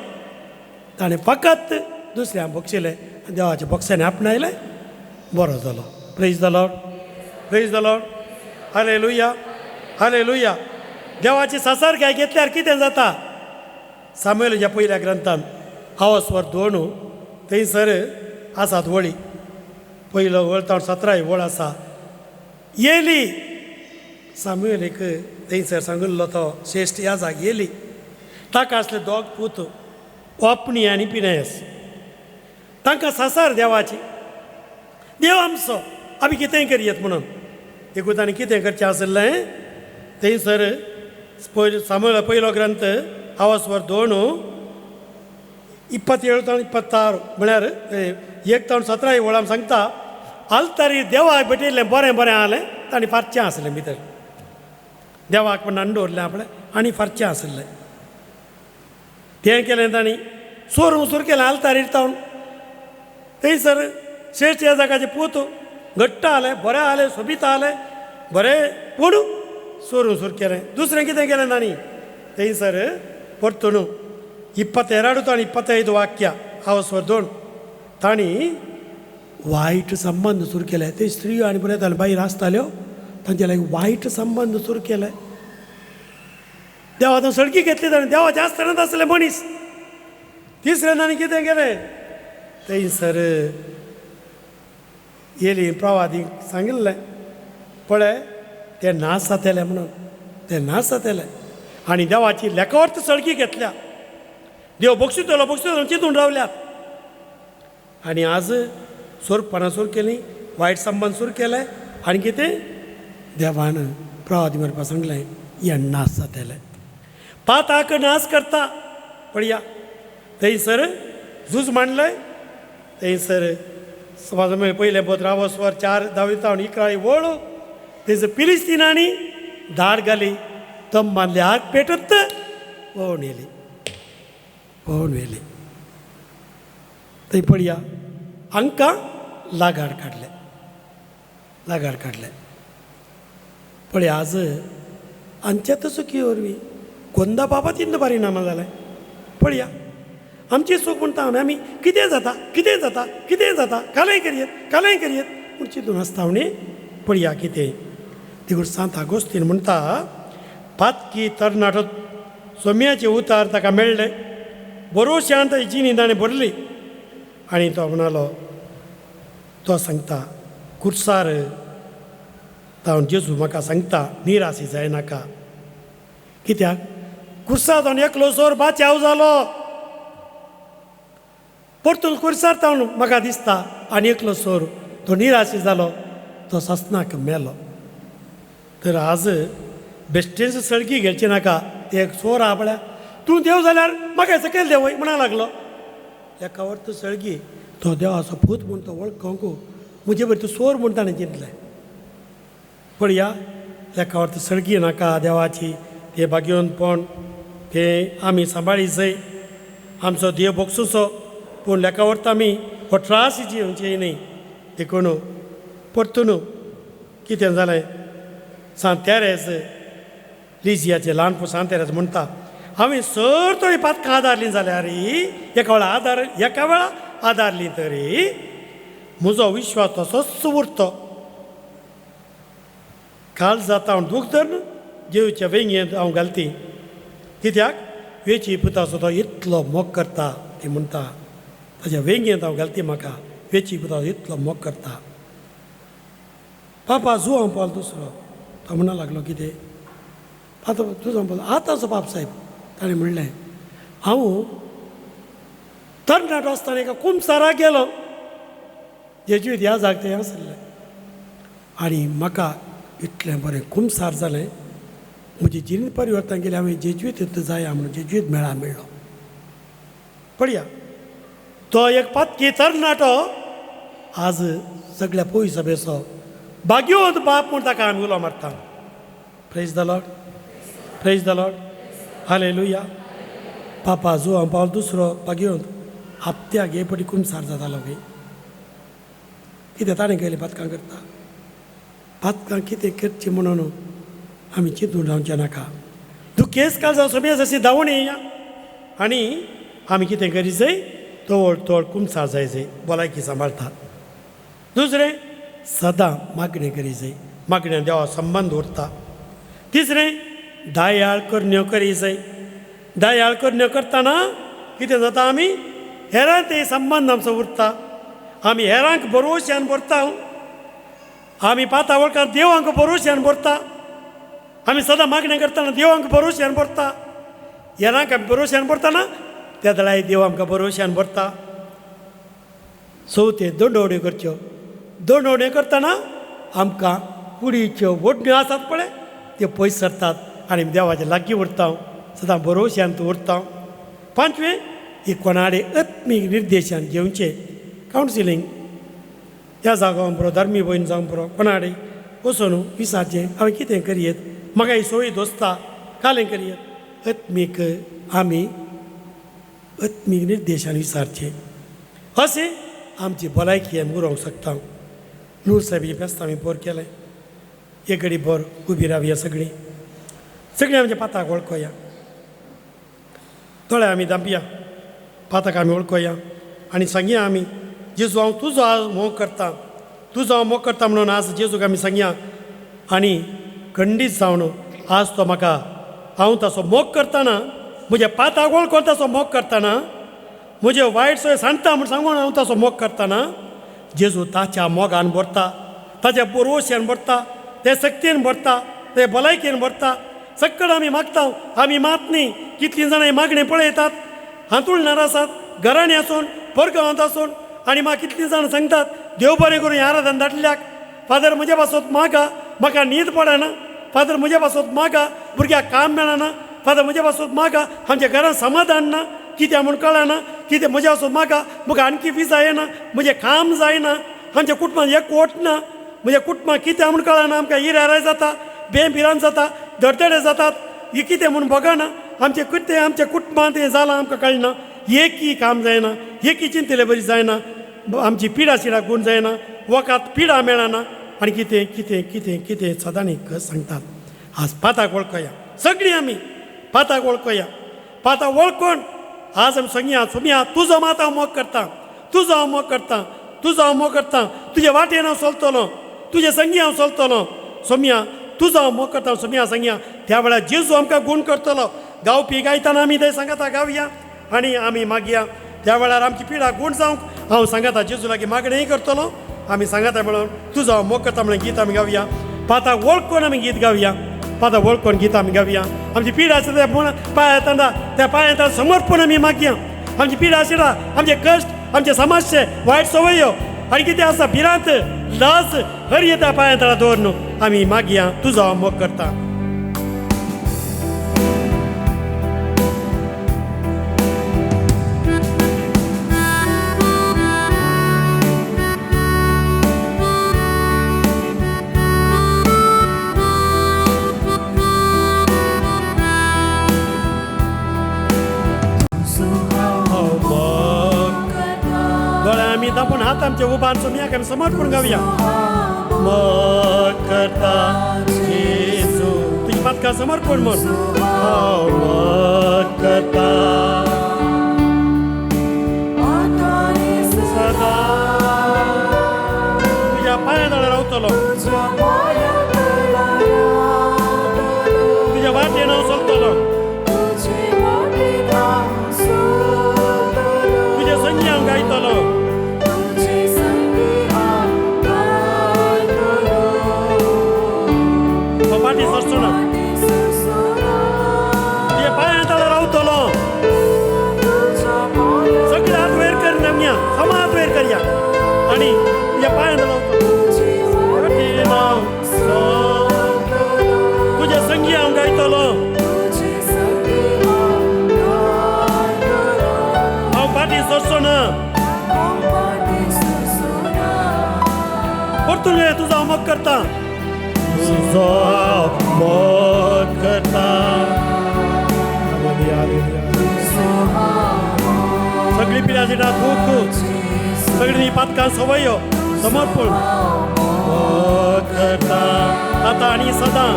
S2: ताणें फकत दुसऱ्यांक बक्षिलें, देवाच्या बक्षांनी आपणायलें, बरो जालो. Praise the Lord, praise the Lord, hallelujah, hallelujah. देवाची सासरकाय घेतल्यार कितें जाता? सामुएलाच्या पयल्या ग्रंथान हावसवर 2 थंयसर आसात वळी. पयलो वळ ताण 17 वळ आसा. येली सामुएल एक थंयसर सांगिल्लो तो श्रेश्ठ याजाक येली, ताका आसले दोग पूत, ओपणी आनी पिनेस. तांकां सासार देवाची, देव आमचो, आमी कितेंय करयेत म्हणून. देखून ताणें कितें करचें आशिल्लें? थंयसर पयलो सामुएला पयलो ग्रंथ हावसवर 2 27 ताण 26 म्हळ्यार 1 ताण 17 वळां सांगता, आलतारी देवाक भेटिल्लें बरें बरें आसलें, ताणें फारचें आसलें भितर, देवाक पण नंड दवरलें आपलें आनी फारचें आशिल्लें. तें केलें तांणी, सोर उसोर केलें आलतारीर तावन. थंयसर श्रेश्ठ याजकाचे पूत घट्ट आलें, बरें आलें, सोबीत आलें, बरें, पूण सोर उसोर केलें. दुसरें कितें केलें तांणी? थंयसर परतून 22 ताण 25 वाक्य हावसवर 2 तांणी वायट संबंद सुरू केले. ते स्त्रियो आनी बरें ताणें बायर आसताल्यो, तांचे लागीं वायट संबंद सुरू केले. देवान सडकी घेतली ताणें, देवाच्या आसतनाच आसले मनीस. तिसरें ताणें कितें केलें? थंयसर येली प्रवादीक सांगिल्लें, पळय ते नाश जातले म्हणून, ते नाश जातले. आनी देवाची लेखवर्त सळकी घेतल्या, देव बक्षितलो बक्षितलो चिंतून रावल्यात. आनी आज सोरपणां सुरू केलीं, वायट संबंद सुरू केले, आनी कितें देवान प्रवादी म्हणपाक सांगलें, हे नाश जातले. पाताक नाश करता. पळया थंयसर झूज मांडलें, थंयसर समाज पयलें पत्र 4 10 11 वळ थंयसर फिलिस्तीनांनी धाड घाली, तम बांदले, आग पेटत पळोवन येयली, पळोवन व्हेली. थंय पळया हांकां लागार काडले, लागार काडले. पळय आज आमच्या चुकी वरवीं कोंदा बाबा तिन्न परिणाम जालें. पळया आमची चूक म्हणटा आमी, आमी कितें जाता कितें जाता कितें जाता, कालय करयेत कालय करयेत पूण चिंतून आसता न्ही. पळया कितें देखून सांत आगोस्तीन म्हणटा, पातकी तरणाटो सोम्याचे उतार ताका मेळ्ळे, बरोवश्यान ताची जिणी ताणें भरली आनी तो म्हणालो, तो सांगता कुर्सार तावन जेजू म्हाका सांगता निराशी जायनाका. कित्याक कुर्सार तावन एकलो सोर बाचाव जालो, परतून कुर्सार तावन म्हाका दिसता आनी एकलो सोर तो निराशी जालो, तो ससनाक मेलो. तर आज बेश्टेच सळगी घेवची नाका. ते एक चोर आहा पळय, तूं देव जाल्यार म्हाका सकयल देवय म्हणा लागलो. एका वर्त सळगी तो देवाचो पूत म्हूण तो वळखूंक म्हजे बरी तूं चोर म्हूण ताणें चिंतलें. पळया एका वर्त सळगी नाका देवाची, ते भाग्योनपण ते आमी सांबाळी जाय, आमचो देव बक्षुचो, पूण लेखा वर्त आमी हो त्रास जिवचे न्ही. देखून परतून कितें जालें, सांत तेरेज लिजियाचें ल्हान सांत तेरेज म्हणटा, हांवें सर थोडी पातकां आदारलीं जाल्यार एका वेळा आदार एका वेळा आदारली तरी म्हजो विश्वास तसोच उरतो. काल जाता हांव दूख धरून जेवच्या वेंगेंत हांव घालती, कित्याक वेची पुताचो तो इतलो मोग करता. ती म्हणटा ताच्या वेंगेंत हांव घालती, म्हाका वेची पुताचो इतलो मोग करता. पापा जुवां पावल दुसरो तो म्हणा लागलो कितें आतां तुजो पावल आतांचो बाप साहेब. ताणें म्हणलें हांव तरणाटो आसतना एका कुमसाराक गेलो, जेजुईत ह्या जाग तें आसलें आनी म्हाका इतलें बरें कुमसार जालें, म्हजी जिणी परिवर्तन केलें. हांवें जेजुईत जाया म्हणून जेजुईत मेळा मेळ्ळो. पळया तो एक पातकी तरणाटो आज सगळ्या पयसो बेसो भाग्यवंत बाप म्हूण ताका आमी उलो मारता. Praise the Lord, praise the Lord, hallelujah. पापा जुवां पावल दुसरो भाग्यवंत हप्त्याक हे पटी कुमसार जातालो गे. कितें ताणें केलें पातकां करता, पातकां कितें करचें म्हणून आमी चिंतून रावचें नाका. दुखेस काल सोबी अशी धांवणी येया आनी आमी कितें करी जाय, तोळ तोळ कुमसार जाय जाय, भलायकी सांबाळटा. दुसरें सदां मागणें करी जाय, मागण्या देवा संबंद उरता. तिसरें दयाळ करण्यो करी जाय, दयाळ करण्यो करतना कितें जाता, आमी हेरांक ते संबंद आमचो उरता, आमी हेरांक बरोवश्यान भरता, आमी पाता वळखान देवांक बरोवश्यान भरता, आमी सदां मागणें करतना देवांक बरोवश्यान भरता, हेरांक आमी बरोवश्यान भरतना त्या दळाय देव आमकां बरोवश्यान भरता. चवथें दंडवण्यो करच्यो, दंडवण्यो करतना आमकां कुडीच्यो वडण्यो आसात पळय त्यो पयस सरतात आनी देवाचे लागीं उरता, सदां बरोवश्यान उरता. पांचवें ही कोणाडे आत्मीक निर्देशन घेवचें, कावन्सिलींग ह्या जागो पुरो, धर्मी भयण जावं पुरो, कोणाडे वचून विचारचें हांवें कितें करयेत, म्हाका ही सोय दोसता कालें करयेत. आत्मीक आमी आत्मीक निर्देशन विचारचें, अशें आमची भलायकी आमी उरोवंक शकता. नूर साहेब फेस्त आमी बोर केलें, एक घडी बोर उबी रावया, सगळीं सगळीं आमच्या पाताक वळखोया, दोळे आमी धांपया, पाताक आमी वळखोया आनी सांगया आमी जेजू हांव तुजो आज मोग करता, तुजो हांव मोग करता म्हणून आज जेजूक आमी सांगया आनी खंडीत जावन आज तो म्हाका हांव ताचो मोग करतना, म्हज्या पाताक वळखून ताचो मोग करतना, म्हजे वायट सोय सांगता म्हूण सांगून हांव ताचो मोग करतना जेजू ताच्या मोगान भरता, ताच्या पुरवश्यान भरता, ते शक्तीन भरता, ते भलायकेन भरता. सगळें आमी मागता, आमी मात न्ही कितलीं जाणां मागणें पळयतात, हांतुळणार आसात, घरांनी आसून परगांवांत आसून, आनी म्हाका कितलीं जाणां सांगतात देव बरें करून ह्या आराधन धाडल्याक, फादर म्हज्या पासत मागा, म्हाका न्हीद पडना, फादर म्हज्या पासत मागा, भुरग्याक काम मेळना, फादर म्हज्या पासत मागा, आमच्या घरांत समाधान ना, कित्याक म्हूण कळना, कितें म्हज्या पासत मागा, म्हाका आणखी विजा येना, म्हजें काम जायना, आमच्या कुटुंबांत एकवट ना, म्हज्या कुटुंबाक कित्याक म्हूण कळना, आमकां इराराय जाता, बें जाता, धडधडे जातात, ही कितें म्हूण बगना, आमचें कितें आमच्या कुटुंबांत हें जालां आमकां कळना, एकही काम जायना, एकही चिंतले बरी जायना, आमची पिडा शिडा गुण जायना, वखात पिडा मेळना आनी कितें कितें कितें कितें सदांनी सांगतात. आज पाताक वळखोया, सगळीं आमी पाताक वळखोया, पाताक वळखून आज आमी सांगया, सोमया तुजो मात हांव मोग करता, तुजो हांव मोग करता, तुजो हांव मोग करता, तुजे वाटेन हांव चलतलो, तुजे संगी हांव चलतलो. सोमया तुजो हांव मोग करता. सोमया सांगया त्या वेळार जेजू आमकां गूण करतलो. गावपी गायतना आमी ते सांगता गावया आनी आमी मागया. त्या वेळार आमची पिडा गूण जावंक हांव सांगता जेजू लागीं मागणेंय करतलो. आमी सांगता म्हणून तुजो हांव मोग करता म्हणून गीत आमी गावया. पाता वळखून आमी गीत गावया, पाता वळखून गीत आमी गावया. आमची पिडा आसा त्या पांया तांदा त्या पांया तांदा समर्पण आमी मागया. आमची पिडा आशिल्ला आमचे कश्ट, आमचे समस्ये, वायट संवयो आनी कितें आसा भिरांत, लज हर येता पांया तळा दवर न्हू आमी मागया तुजो हांव मोग करता. दापून हात आमचे उबार सोमयाक आमी समर्पण गावया. मोग करता जेजू तुजी पातकां समर्पण म्हण हांव मोग करता सदां तुज्या पांया तळा रावतलो, तुज्या वाटेन हांव चलतलो, तुज्या संगी हांव गायतलो. पाटी सरचो ना तुज्या पांया तळा रावतलो. सगळे हात वयर कर आमया, समा हात वयर करया आनी तुज्या पांया तळा रावतलो, तुज्या संगी हांव गायतलो. हांव पाटी सरचो ना. परतून तुजो हांव मोग करता, तुजो हांव मोग करता. सगळी पिडा जिडा दुख, सगळी पातकां संवयो समर्पण मोग करता आतां आनी सदां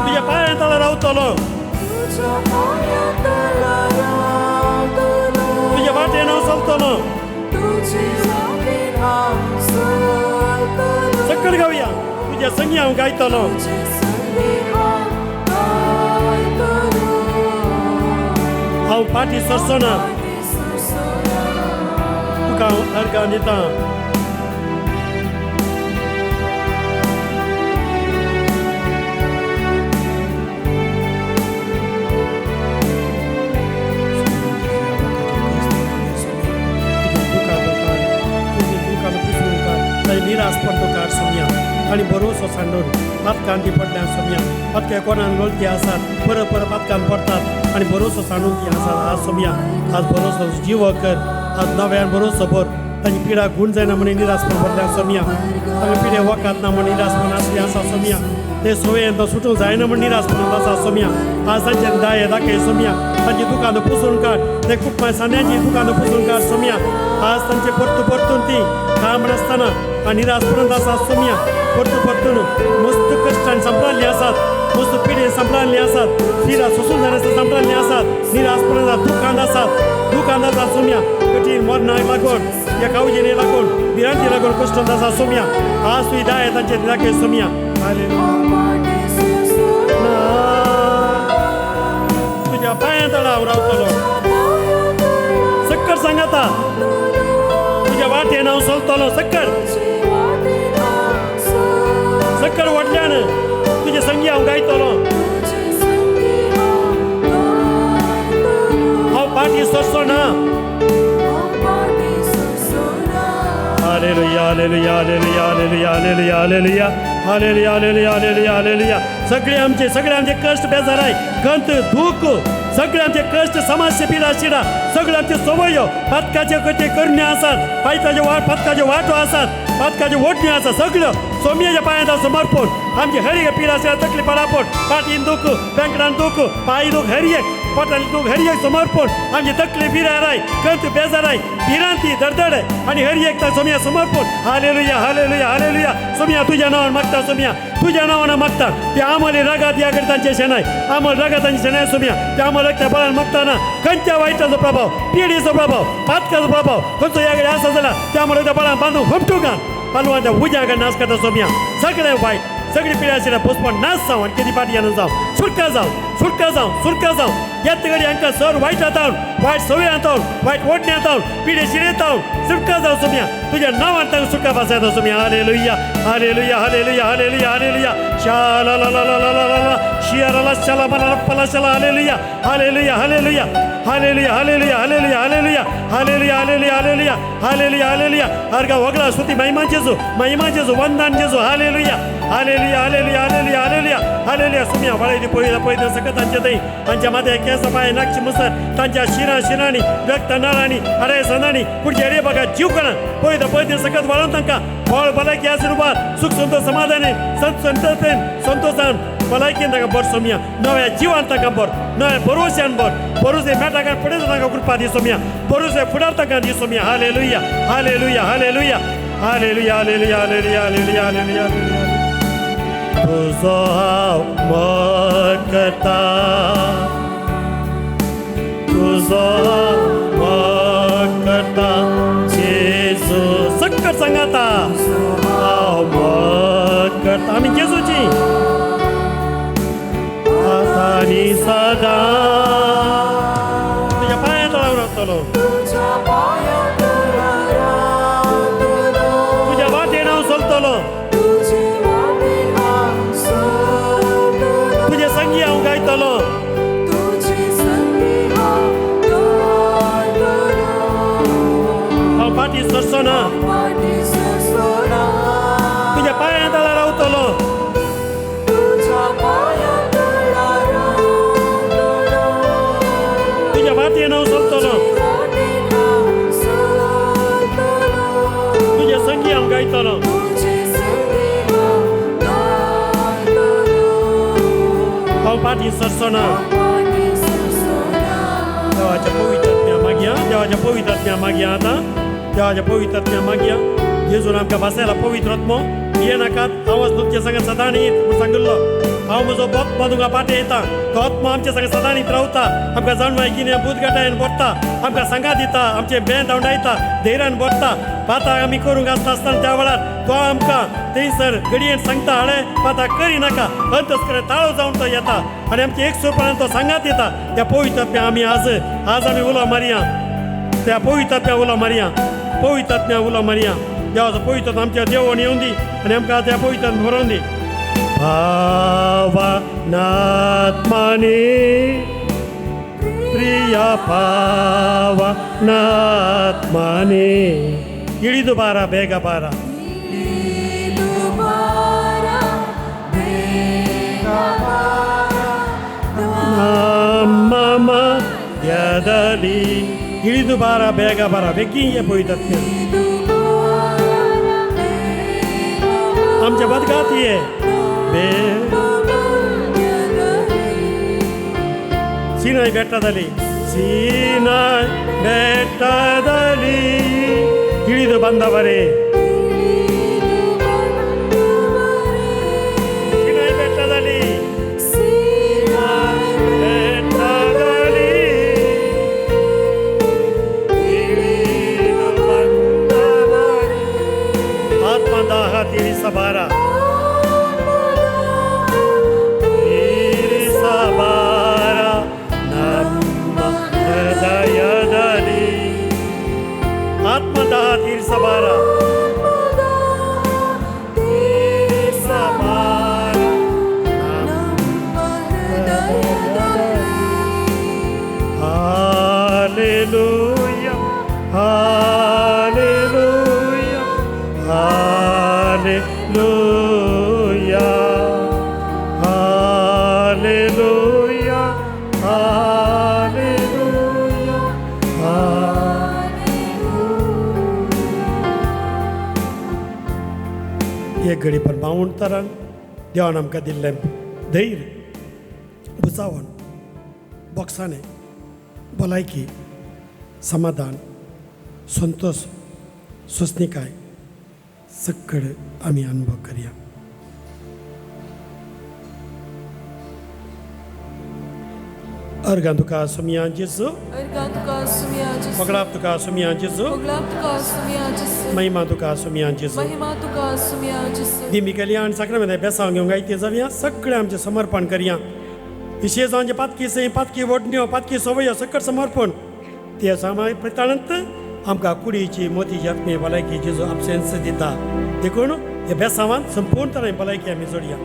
S2: तुज्या पांया तळा रावतलो, तुज्या वाटेन हांव चलतलो. सकल गावया तुज्या संगी हांव गायतलो. हांव पाटी सरचो ना, तुका हांव अर्गां दिता. निराशपण तो काड सोमया आनी भरोसो सांडून पातकान ती पडल्या सोमया. पातक्या कोणान लोलती आसात, परत परत पातकान पडटात आनी भरोसो सांडून ती आसात. आज सोमया आज भरोसो जीव कर, आज नव्यान भरोसो भर. तांची पिडा गूण जायना म्हण निराशपण पडल्या सोमया. तांकां पिडे वखात ना म्हण निराशपण आसली आसा सोमया. ते सोयेन तो सुटूंक जायना म्हण निराशपण आसा सोमया. आज तांचे दाये दाखय सोमया, तांची दुकानां पुसून काड, ते कुटुंबा सांद्याची दुकानां पुसून काड सोमया. आज तांचे परतू परतून ती काम नासतना आनी निराशपणांत आसा सोमया. परतू परतून मस्त कश्टान सांपडाल्ली आसात, मस्त पिडेन सांपडाल्ली आसात, पिडा सोसून जायनासतना सांपडाल्ली आसात, निराशपणांत दुखांत आसात, दुखांत आसा सोमया. कठीण मरणाक लागून, ह्या कावजेने लागून, भिरांती लागून कश्टांत आसा सोमया. आज तुजी दाय तांचे दाखय सोमया. तुज्या पांया तळा हांव रावतलो. सक्कर सांगता तुज्या वाटेन हांव चलतलो. सक्कर सक्कर व्हडल्यान तुजे संगी हांव गायतलो. हांव पाटी सरचो ना. Hallelujah, hallelujah, hallelujah, hallelujah, hallelujah, hallelujah, hallelujah, hallelujah, hallelujah, hallelujah. सगळे आमचे कश्ट बेजाराय, गंत, दूख, सगळे आमचे कश्ट, समस्या, पिडा शिडा, सगळे आमचे संवयो पातकाचे कटे करणे आसात, पायताचे वाट, पातकाचे वाटो आसात, पातकाचे ओडणे आसा, सगळ्यो सोमयेच्या पांयांत समर्पण. आमचे हर एक पिडा शिडा, तकली पडापड, फाटीन दूख, पेंकडान दूख, पांय दूख, हर एक पोटांनी तूं हर एक समर्पण आमची तकली बिराराय कंत बेजाराय भिरांती दडदड आनी हर एक सोमया समर्पण. Hallelujah hallelujah hallelujah. सोमया तुज्या नांवान मागता सोमया, तुज्या नांवान मागता. ते आमले रगात ह्या कडे तांचे शेणाय, आमल रगात तांचे शेणाय सोमया. ते आमल रगता बळान मागताना खंयच्या वायटाचो प्रभाव, पिढीचो प्रभाव, पातकाचो प्रभाव खंयचो ह्या कडेन आसा जाल्यार त्या आमल रगता बळान बांदून हुमटूंक पालवांच्या उज्या कडेन नाश करता सोमया. सगळें वायट सगळी पिढी आशिल्ल्या पोसपण नाश जावं आनी कितें फाटी येना जावं, सुटका जावं, सुटका जावं, सुटका जावं. येत घडी हांकां सर वायट जातावन, वायट सवय जातावन, वायट ओडणे जातावन, पिढे शिरे जावन सुटका जावं सोमया. तुज्या नांवान तांकां सुटका पासायता Somaiya. Hallelujah hallelujah hallelujah hallelujah hallelujah. शाला ला ला ला ला ला ला शियारा शाला मला रप्पाला शाला. Hallelujah hallelujah hallelujah hallelujah hallelujah hallelujah hallelujah hallelujah hallelujah hallelujah hallelujah hallelujah. हरगा वगळा स्तुती महिमा जेजू, महिमा जेजू, वंदन जेजू. Hallelujah hallelujah hallelujah hallelujah hallelujah hallelujah. सुम्या वळयली पळयला पळयता सकत तांच्या थंय तांच्या माथ्या केस पांय नागची मुसर तांच्या शिरां शिरांनी रक्त नळांनी अरे सणांनी पुढच्या अरे बघा जीव कणा पळयता पळयता सकत वळोवन तांकां फळ भलायकी आशिर्वाद सुख संतोष समाधानी संत संतोषेन संतोषान भलायकेन तांकां बर सोमया. नव्या जिवान तांकां बर, नव्या भरोश्यान बर, भरोसे मेटाकान फुडें तांकां कृपा दी सोमया, भरोसे फुडार तांकां दी Somaiya. Hallelujah hallelujah hallelujah hallelujah hallelujah hallelujah hallelujah hallelujah. तुजो हांव मोग करता, तुजो हांव मोग करता जेजू. सक्कर सांगाता हांव मोग करता आमी जेजूची आतां आनी सदां. तुज्या पांयां तळार रावतलो, तुज्या वाटेन हांव चलतलो, तुजे संगी हांव गायतलो, हांव फाटीं सरचो ना, तुज्या पांयां तळार रावतलो, तुज्या वाटेन हांव चलतलो, तुजे संगी हांव गायतलो, हांव फाटीं सरचो ना. देवाच्या पवित्र आत्म्या मागया, देवाच्या पवित्र आत्म्या मागया आतां, देवाच्या पवित्र आत्म्या मागया. जेजून आमकां भासायला पवित्र आत्मो ये नाकात. हांव तुमच्या संग सदांच येत म्हूण सांगिल्लो. हांव म्हजो आत्मा तुमकां पाटे येता, तो आत्मा आमच्या संग सदांच रावता, आमकां जाणवाय गिन्यान बुदगटायेन भरता, आमकां सांगात दिता, आमचें बें धांवडायता, धैर्यान भरता. पातां आमी करूंक आसता आसतना त्या वेळार तो आमकां थंयसर घडयेन सांगता, हाडे पातां करी नाका, अंतस्करण ताळो जावन तो येता आनी आमचे एक सुरपणान तो सांगात येता. त्या पवित्र आत्म्या आमी आज आज आमी उलो मारया, त्या पवित्र आत्म्या उलो मारया, पवित्र आत्म्या उलो मारया. देवाचो पवित्र आत्मा आमच्या देवण येवन दी आनी आमकां त्या पवित्र आत्मा भरोवन दी. भावनात्माने प्रिया भावनात्माने इळिदु बारा बेग बारा ನಮ್ಮ ಮಧ್ಯದಲ್ಲಿ ಇಳಿದು ಬಾರ ಬೇಗ ಬಾರ ಬೆಗ್ಗಿಗೆ ಪವಿತ್ರ आमच्या बदगात ये बे ಸಿನಾಯಿ ಬೆಟ್ಟದಲ್ಲಿ, ಸೀನಾಯ್ ಬೆಟ್ಟದಲ್ಲಿ ಇಳಿದು ಬಂದವರೇ, ಸೀನಾಯಿ ಬೆಟ್ಟದಲ್ಲಿ, ಬೆಟ್ಟದಲ್ಲಿ ಇಳಿದು ಬಂದವರೇ. ಆತ್ಮದಾಹ ತೀರಿಸಬಾರ, ತೀರಿಸಬಾರ ನಮ್ಮ ಹೃದಯದಲ್ಲಿ. ಆತ್ಮದಾಹ ತೀರಿಸಬಾರ, ತೀರಿಸಬಾರ ನಮ್ಮ ಹೃದಯದಲ್ಲಿ. Hallelujah hallelujah hallelujah hallelujah hallelujah. एक घडी पर बावून तरान देवान आमकां दिल्लें धैर्य बुसावण बोगसाणें, भलायकी, समाधान, संतोश, सोंसणीकाय सक्कड आमी अनुभव करया. अर्गां तुका सोमया जेजू,
S3: अर्गां तुका सुमया जेजू,
S2: पगडाप तुका सोमया जेजू,
S3: मोगलाप तुका सुमया जेजू,
S2: महिमा तुका सोमया जेजू,
S3: महिमा तुका सुमया जेजू.
S2: दिमी कल्याण साक्रामेंत बेसांव घेवंक आयते जावया. सगळें आमचें समर्पण करया. विशेश आमचे पातकी सय, पातकी वडण्यो, पातकी सवयो सकट समर्पण ते सामाय प्रताळंत आमकां कुडीची मोतीची आत्मीय भलायकी जेजू आपसेन्स दिता. देखून ह्या बेसांवान संपूर्ण तरेन भलायकी आमी जोडया.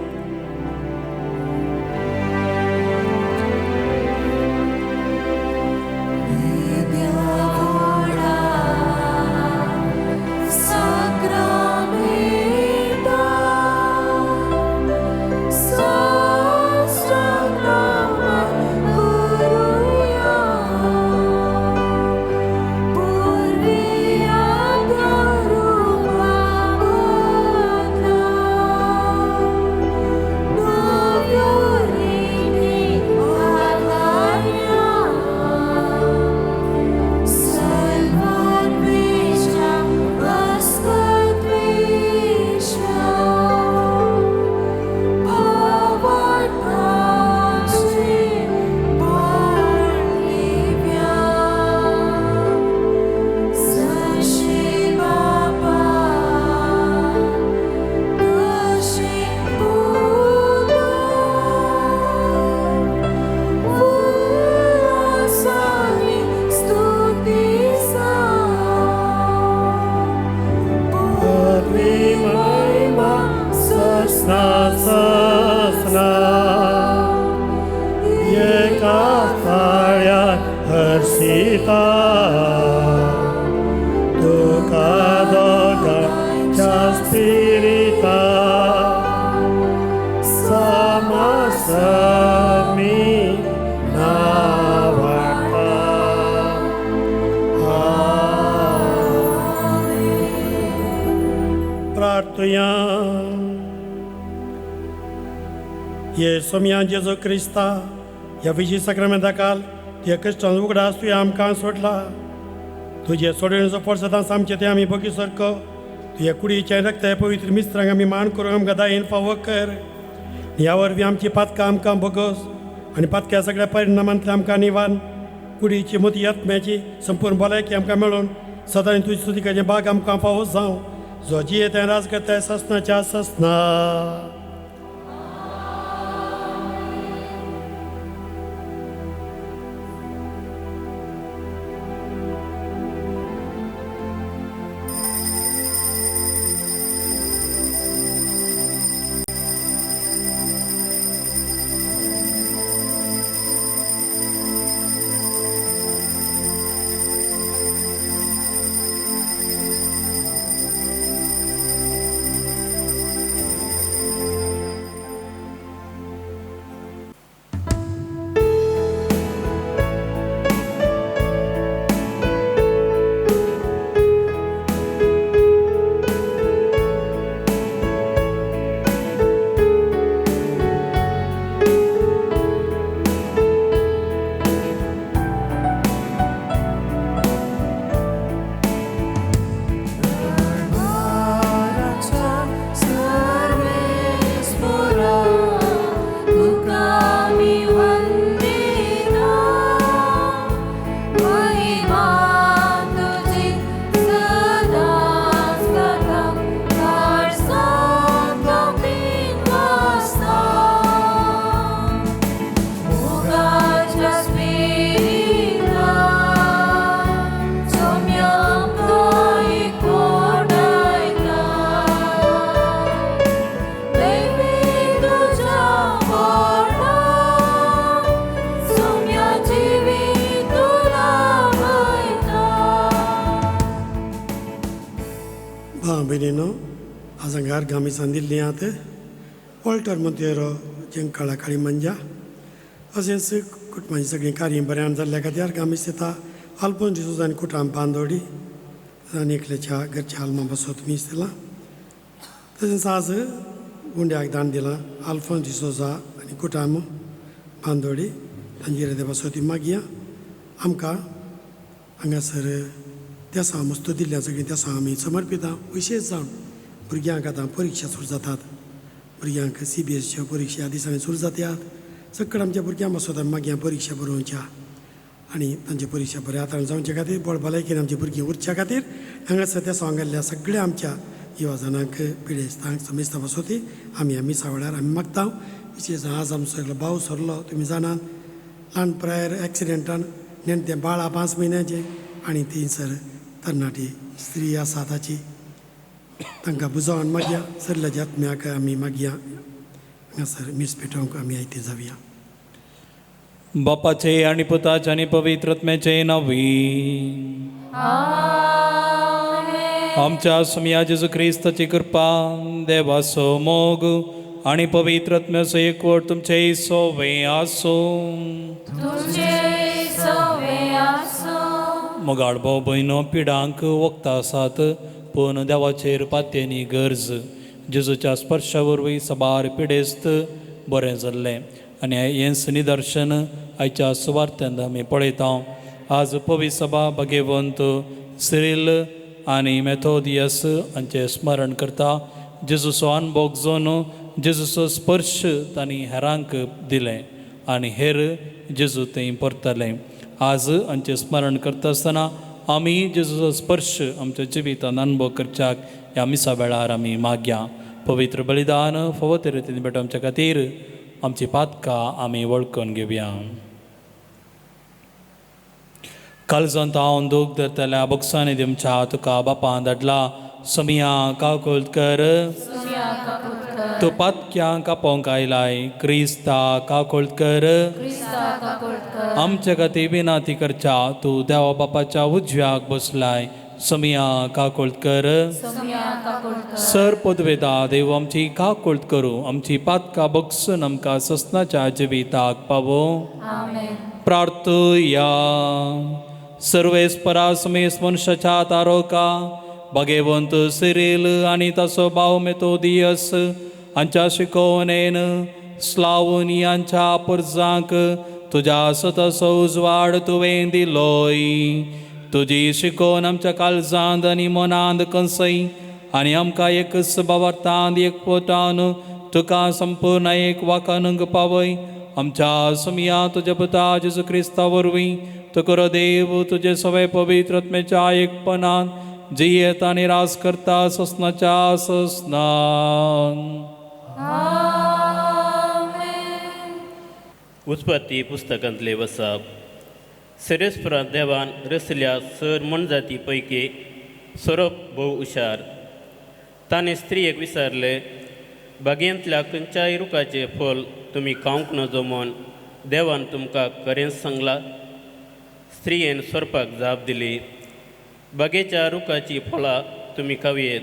S2: सोमया जेजू क्रिस्ता ह्या विशी साक्रामेंता काल तुज्या क्रिस्तान उगडास तुवें आमकां सोडला. तुजे सोडणेचो फोर्स सदांच आमचें तें आमी भोगी सारको तुज्या कुडीचें रक्त पवित्र मिस्त्रांक आमी मान करूंक आमकां दायेन फावो कर. ह्या वरवीं आमची पातकां आमकां भोगोस आनी पातक्या सगळ्या परिणामांतल्या आमकां निवान कुडीची मोती आत्म्याची संपूर्ण भलायकी आमकां मेळून सदां तुजी स्तुतिकाचें बाग आमकां फावो जावं. जो जियेता राज करताय ससनाच्या ससना. आज गामी सांदिल्ली आत वॉल्टर मोंतेरो जेंकाळा काळी मंजा अशेंच कुटुंबाची सगळीं कार्यां बऱ्यान जाल्ल्या खातीर गामी दिता. आल्पोन डिसोजा आनी कुटाम बांदोडी आनी एकल्याच्या घरच्या आल्मा बसो तुमी दिलां. तशेंच आज गुंड्याक दान दिलां आल्फोन्स डिसोजा आनी कुटाम बांदोडी तांचेर देवा ती मागया. आमकां हांगासर देसां मस्त दिल्ल्या सगळीं देसां आमी समर्पिता. विशेश जावन भुरग्यांक आतां परिक्षा सुरू जातात, भुरग्यांक CBSEच्यो परिक्षा ह्या दिसांनी सुरू जातात. सगळ्या आमच्या भुरग्यां पासत आमी मागया परिक्षा बरोवच्या आनी तांची परिक्षा बऱ्या हातान जावचे खातीर, बळ भलायकेन आमची भुरगीं उरच्या खातीर हांगासर त्या गेल्ल्या सगळ्या आमच्या युवा जाणांक, पिडेस्तांक, समेस्ता पासत आमी ह्या मिसा वेळार आमी मागता. विशेश आज आमचो सगळो भाव सरलो, तुमी जाणात, ल्हान प्रायर एक्सिडेंटान नेणटें बाळा 5 म्हयन्याचें आनी थंयसर तरणाटी स्त्री आसा ताची, तांकां बुजोवन मागया. सरल्या आत्म्याक आमी मागया हांगासर मीस पेटोवंक आमी आयते जावया.
S4: बापाचे आनी पुताचे आनी पवित्र आत्म्याचे नांवी. आमच्या सुमया जेजू क्रिस्ताची कृपा, देवाचो मोग आनी पवित्र आत्म्याचो एकवट तुमचे सोवे आसूं. मोगाळ भाव भयणो, पिडांक वखदां आसात पूण देवाचेर पातयेनी गरज. जेजूच्या स्पर्शा वरवीं साबार पिडेस्त बरें जाल्लें आनी हेंच निदर्शन आयच्या सुवार्थ्यांत आमी पळयता. आज पवी सभा भगेवंत सिरील आनी मेथोदियस हांचें स्मरण करता. जेजूचो अनभोग जावन जेजूचो स्पर्श तांणी हेरांक दिलें आनी हेर जेजू थंय परतले. आज हांचें स्मरण करता आसतना आमी जेजूचो स्पर्श आमच्या जिवितान अनुभव करच्याक ह्या मिसा वेळार आमी मागया. पवित्र बलिदान फावो ते रितीन भेट आमच्या खातीर आमची पातकां आमी वळखून घेवया. कालजंत हांव दूख धरतल्या बक्षांनी दिवच्या तुका बापान धाडला. समिया काकुळट कर, तूं पातक्यांक आपोवंक आयलाय. क्रिस्ता काकुळट कर, आमच्या खातीर विनाती करच्या तूं देवा बापाच्या उजव्याक बसलाय. समिया काकुळट कर. सर पदवेदा देव आमची काकुळट करूं, आमची पातकां बगसून आमकां ससनाच्या जिविताक पावो. प्रार्थया. सर्वेस्परा समेस मनशाच्या तारोका भगेवंत सिरील आनी ताचो भाव मेथोदियस हांच्या शिकोवणेन स्लावनियांच्या पुरजांक तुज्या सतसो उजवाड तुवें दिलोय. तुजी शिकोवन आमच्या काळजांत आनी मनांत कंसय आनी आमकां एक सभावार्थांत एक पोटान तुका संपूर्ण एक वाकानूंक पावय. आमच्या सुमया तुज्या पुता जेजू क्रिस्ता वरवीं तुका देव तुजे सगळे पवित्र आत्म्याच्या एकपणान जियेत आनी राज करता ससनाच्या ससनान.
S5: उत्पत्ती पुस्तकांतले वसाप. सरेस्परांत देवान रसल्या सर मनजाती पैकी सोरोप भोव हुशार. ताणें स्त्रियेक विचारलें, बागेंतल्या खंयच्याय रुखाचें फळ तुमी खावंक नजो म्हूण देवान तुमकां खरेंच सांगलां? स्त्रियेन सोरपाक जाप दिली, बागेच्या रुखाचीं फळां तुमी खावयेत,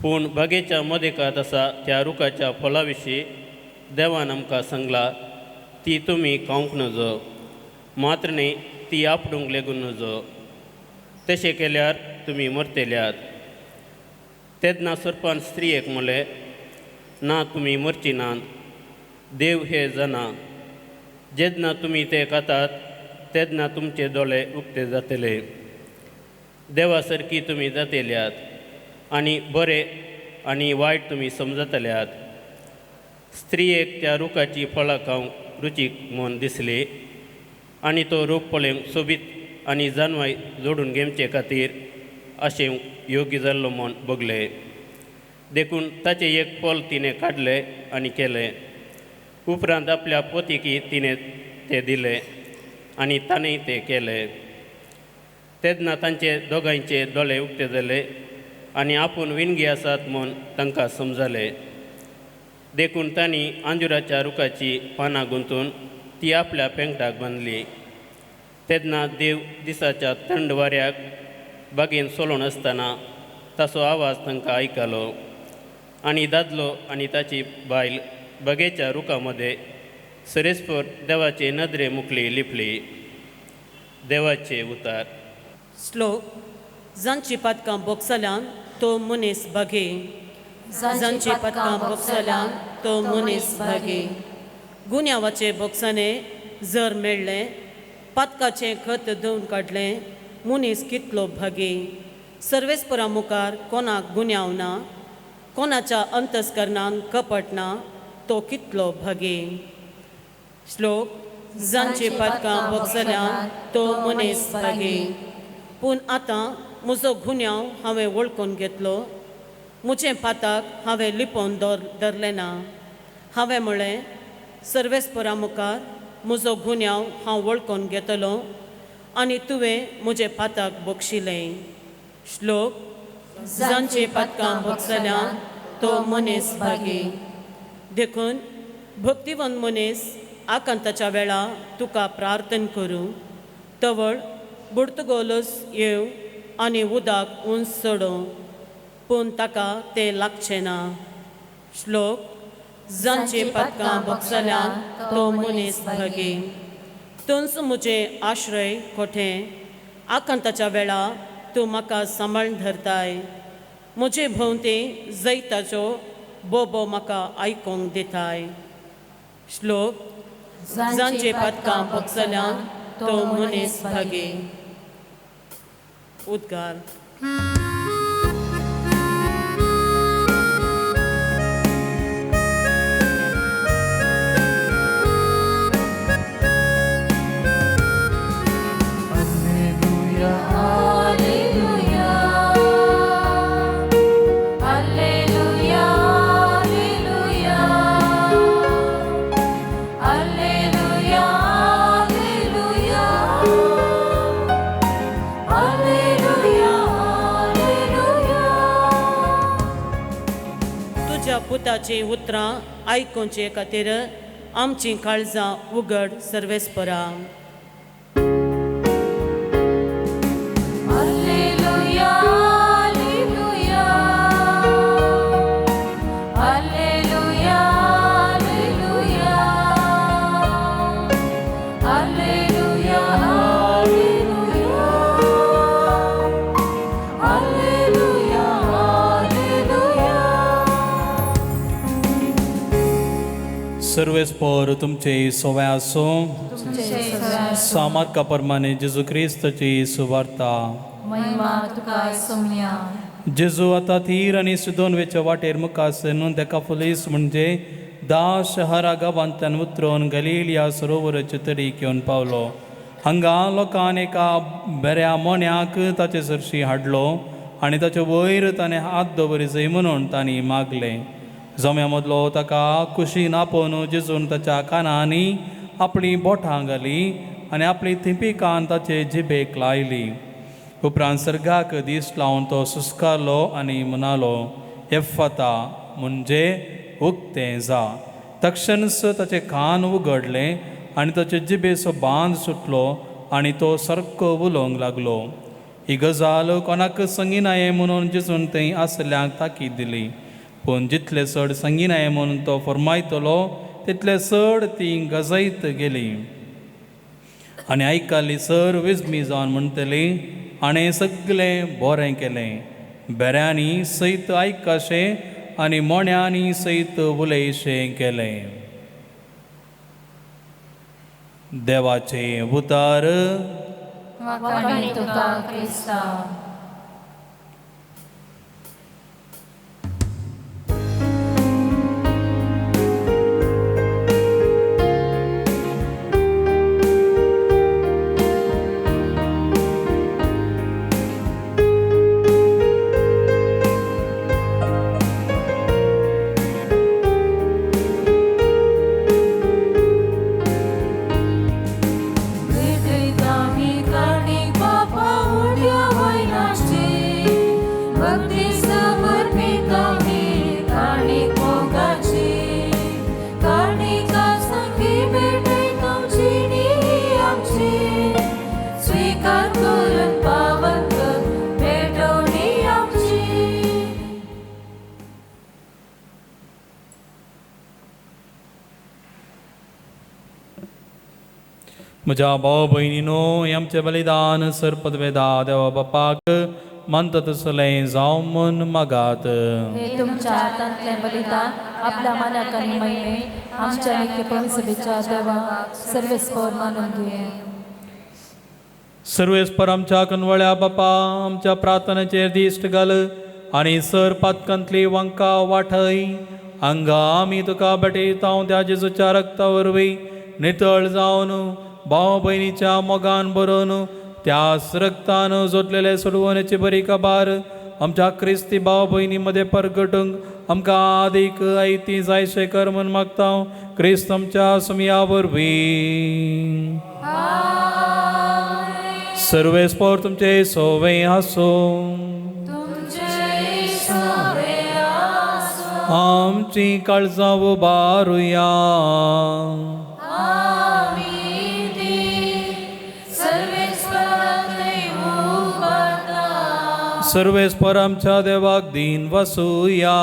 S5: पूण बागेच्या मदेकात आसा त्या रुखाच्या फळां विशीं देवान आमकां सांगलां ती तुमी खावंक नजो, मात्र न्ही ती आपडूंक लेगून नजो, तशें केल्यार तुमी मरतल्यात. तेन्ना सोरपान स्त्रियेक म्हणलें, ना तुमी मरची नात, देव हे जाणा, जेन्ना तुमी ते खातात तेन्ना तुमचे दोळे उक्ते जातले, देवा सारकी तुमी जातल्यात आनी बरें आनी वायट तुमी समजतल्यात. स्त्रियेक त्या रुखाची फळां खावंक रुचीक म्हूण दिसली आनी तो रूख पळोवंक सोबीत आनी जानवाय जोडून घेवचे खातीर अशें योग्य जाल्लो म्हूण भोगलें. देखून ताचें एक फळ तिणें काडलें आनी केलें. उपरांत आपल्या पोतीकी तिणें तें दिलें आनी ताणें तें केलें. तेन्ना तांचे दोगांयचे दोळे उक्ते जाले आनी आपूण विणगी आसात म्हूण तांकां समजलें. देखून तांणी आंजुराच्या रुखाची पानां गुंतून ती आपल्या पेंगटाक बांदली. तेन्ना देव दिसाच्या थंड वाऱ्याक बागेन सोलोवन आसतना ताचो आवाज तांकां आयकलो आनी दादलो आनी ताची बायल बागेच्या रुखा मदें सरेस्पर देवाचे नदरे मुखली लिपली. देवाचे उतार.
S6: श्लोक. जांची पातकां बोगसल्यान तो मनीस भागी, जांची पातकां बोगसल्यान तो मनीस भागी. गुन्यांवाचे बोगसाणे जर मेळ्ळें, पातकाचें खत धुवन काडलें, मनीस कितलो भागी. सर्वेस्परा मुखार कोणाक गुन्यांव ना, कोणाच्या अंतस्करणान कपट ना, तो कितलो भागी. श्लोक जांची पातकां भोगसल्यान तो मनीस भागी. पूण आतां म्हजो गुन्यांव हांवें वळखून घेतलो, म्हजें पाताक हांवें लिपोवन धरलें ना. हांवें म्हळें, सर्वेस्परा मुखार म्हजो गुन्यांव हांव वळखून घेतलो आनी तुवें म्हजें पाताक बक्षिलें. श्लोक जांची पातकां भोगसल्यान तो मनीस भागी. देखून भक्तिवंत मनीस आकांताच्या वेळा तुका प्रार्थन करूं, तवळ बुडतगोलस येवं आनी उदक उंच चडोवं, पूण ताका तें लागचें ना. श्लोक जांची पातकां भोगसल्यान तो मनीस भागी. तूंच म्हजें आश्रय कोठें, आकांताच्या वेळा तूं म्हाका सांबाळून धरताय. म्हजे भोंवती जैताचो बोबो म्हाका आयकूंक दिताय. श्लोक जांचे पातकां भोगसल्यान तो मनीस भागी. उद्गार. पुताची उतरां आयकुचे खातीर आमचीं काळजां उगड सर्वेस्परा.
S4: सर्वेस्पर तुमचे सोवे आसूं. सामार्का प्रमाणे जेजू क्रिस्ताची सुवार्ता. जेजू आतां तीर आनी सिदोन वेच्या वाटेर मुखार देकापोलीस म्हणजे 10 शहरा गांवांतल्यान उतरून गलिलिया सरोवराचे तडीक येवन पावलो. हांगा लोकान एका बऱ्या मोन्याक ताचे सरशी हाडलो आनी ताचे वयर ताणें हात दवरी जाय म्हणून तांणी मागलें. जम्या मदलो ताका कुशीन आपोवन जेजून ताच्या कानांनी आपली बोटां घाली आनी आपली थिंपी कान ताचे जिबेक लायली. उपरांत सर्गाक दीस लावन तो सुस्कारलो आनी म्हणालो, एफता, म्हणजे उक्तें जा. तक्षणच ताचें कान उगडलें आनी ताचे जिबेचो बांद सुटलो आनी तो सारको उलोवंक लागलो. ही गजाल कोणाक संगिनाये म्हणून जेजून थंय आसल्यांक ताकीद दिली. पूण जितले चड संगिनाय म्हणून तो फरमायतलो तितले चड ती गजयत गेली. आनी आयकली सर विजमी जावन म्हणटली, हाणें सगळें बरें केलें, बेऱ्यांनी सयत आयकाशें आनी मोण्यांनी सयत उलयशें केलें. देवाचें उतार. म्हज्या भाव भयणीनो, आमचें बलिदान सरपदवेदा देवा बापाक मानता तसलें जावं म्हूण मागात.
S7: तुमच्या हातांतलें बलिदान
S3: आपल्या मानाक आनी महिमे आमच्या नित्य पविसभेच्या देवाक सर्वेस्पर मानून घेवया.
S4: सर्वेस्पर आमच्या कनवळ्या बापा आमच्या प्रार्थनेचेर दिश्ट घाल आनी सर पातकांतली वांका वाठय. हांगा आमी तुका भेटयता त्या जेजूच्या रक्ता वरवीं नितळ जावन भाव भयणीच्या मोगान बरोवन त्याच रक्तान जोडलेले सोडवण्याची बरी खबर आमच्या क्रिस्ती भाव भयणी मदें परगटूंक आमकां आदीक आयती जायशें कर म्हूण मागता क्रिस्त आमच्या सुमया वरवीं. सर्वेस्पर तुमचे सोवे आसूं. आमची काळजां उबारुया. सर्वेस्पर आमच्या देवाक दीन वसुया.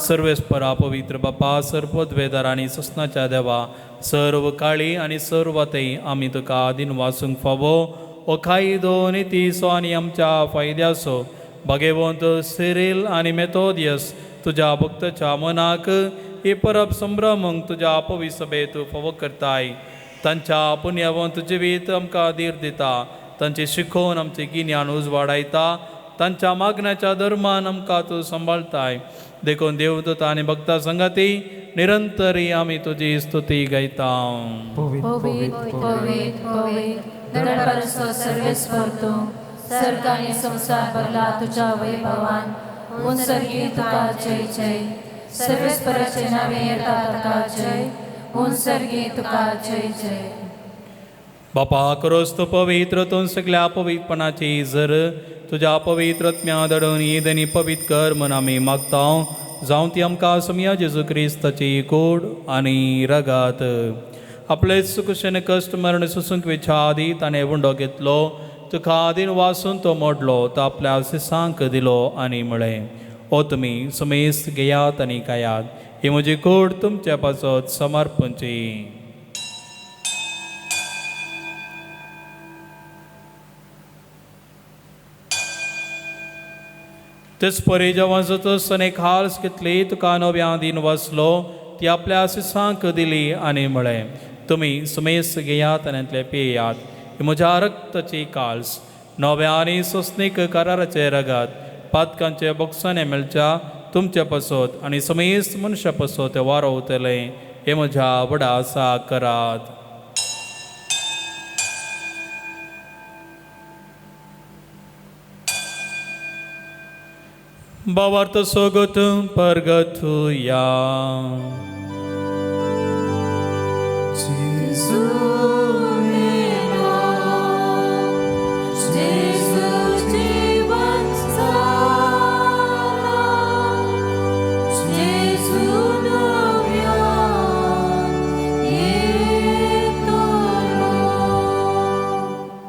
S4: सर्वेस्परा पवित्र बापा सर्वद्वेदार आनी ससनाच्या देवा सर्व काळी आनी सर्वतय आमी तुका दीन वासूंक फावो हो कायदो नितीचो आनी आमच्या फायद्याचो भागेवंत सिरील आनी मेथोदियस तुज्या भक्ताच्या मनाक ही परब संभ्रमूंक तुज्या पविसभेत फावो करताय. तांच्या पुण्यवंत जिवीत आमकां धीर दिता, तांची शिकोवन आमचें गिन्यान उजवाडायता, तांच्या मागण्याच्या धर्मान आमकां तूं सांबाळताय. देखून देवदूत आनी भक्ता संगाती निरंतरी आमी तुजी स्तुती गायता.
S3: पवित्र पवित्र पवित्र धडपरसो सर्वेस्पर तूं सर्ग आनी संवसार भरला तुज्या वैभवान. उंसर्गी तुका जय जय. सर्वेस्पराचे नावे येता ताका जय. उंसर्गी तुका जय जय.
S4: बापा करोस तूं पवित्र तूं सगल्या पवित्रपणाची जर तुज्या पवित्रत्म्या दडून ईद आनी पवित्र कर म्हूण आमी मागता. जावं ती आमकां समिया जेजू क्रिस्ताची कोड आनी रगात. आपले सुकुशेन कश्ट मरण सोसूंक वेच्या आदी ताणें उंडो घेतलो, तुका आदीन वासून तो मोडलो, तो आपल्या सिसांक दिलो आनी म्हळें, ओ तुमी समेस्त घेयात आनी खायात, ही म्हजी कोड तुमच्या पासत समर्पणची. तेच परी जेव्हा जातस खाल्स घेतली, तुका नव्या दिन वसलो, ती आपल्या सिसांक दिली आनी म्हळें, तुमी समेस्त घेयात आनी तातूंतलें पियात, ही म्हज्या रक्ताची काल्स नव्या आनी सोंसणीक कराराचें रगत पातकांचे बोगसाणे मेळच्या तुमचे पसत आनी समेस्त मनशा पसत वारोवतलें. हें म्हज्या व्हडा आसा करात. भावार्थ सोगत परगतुया.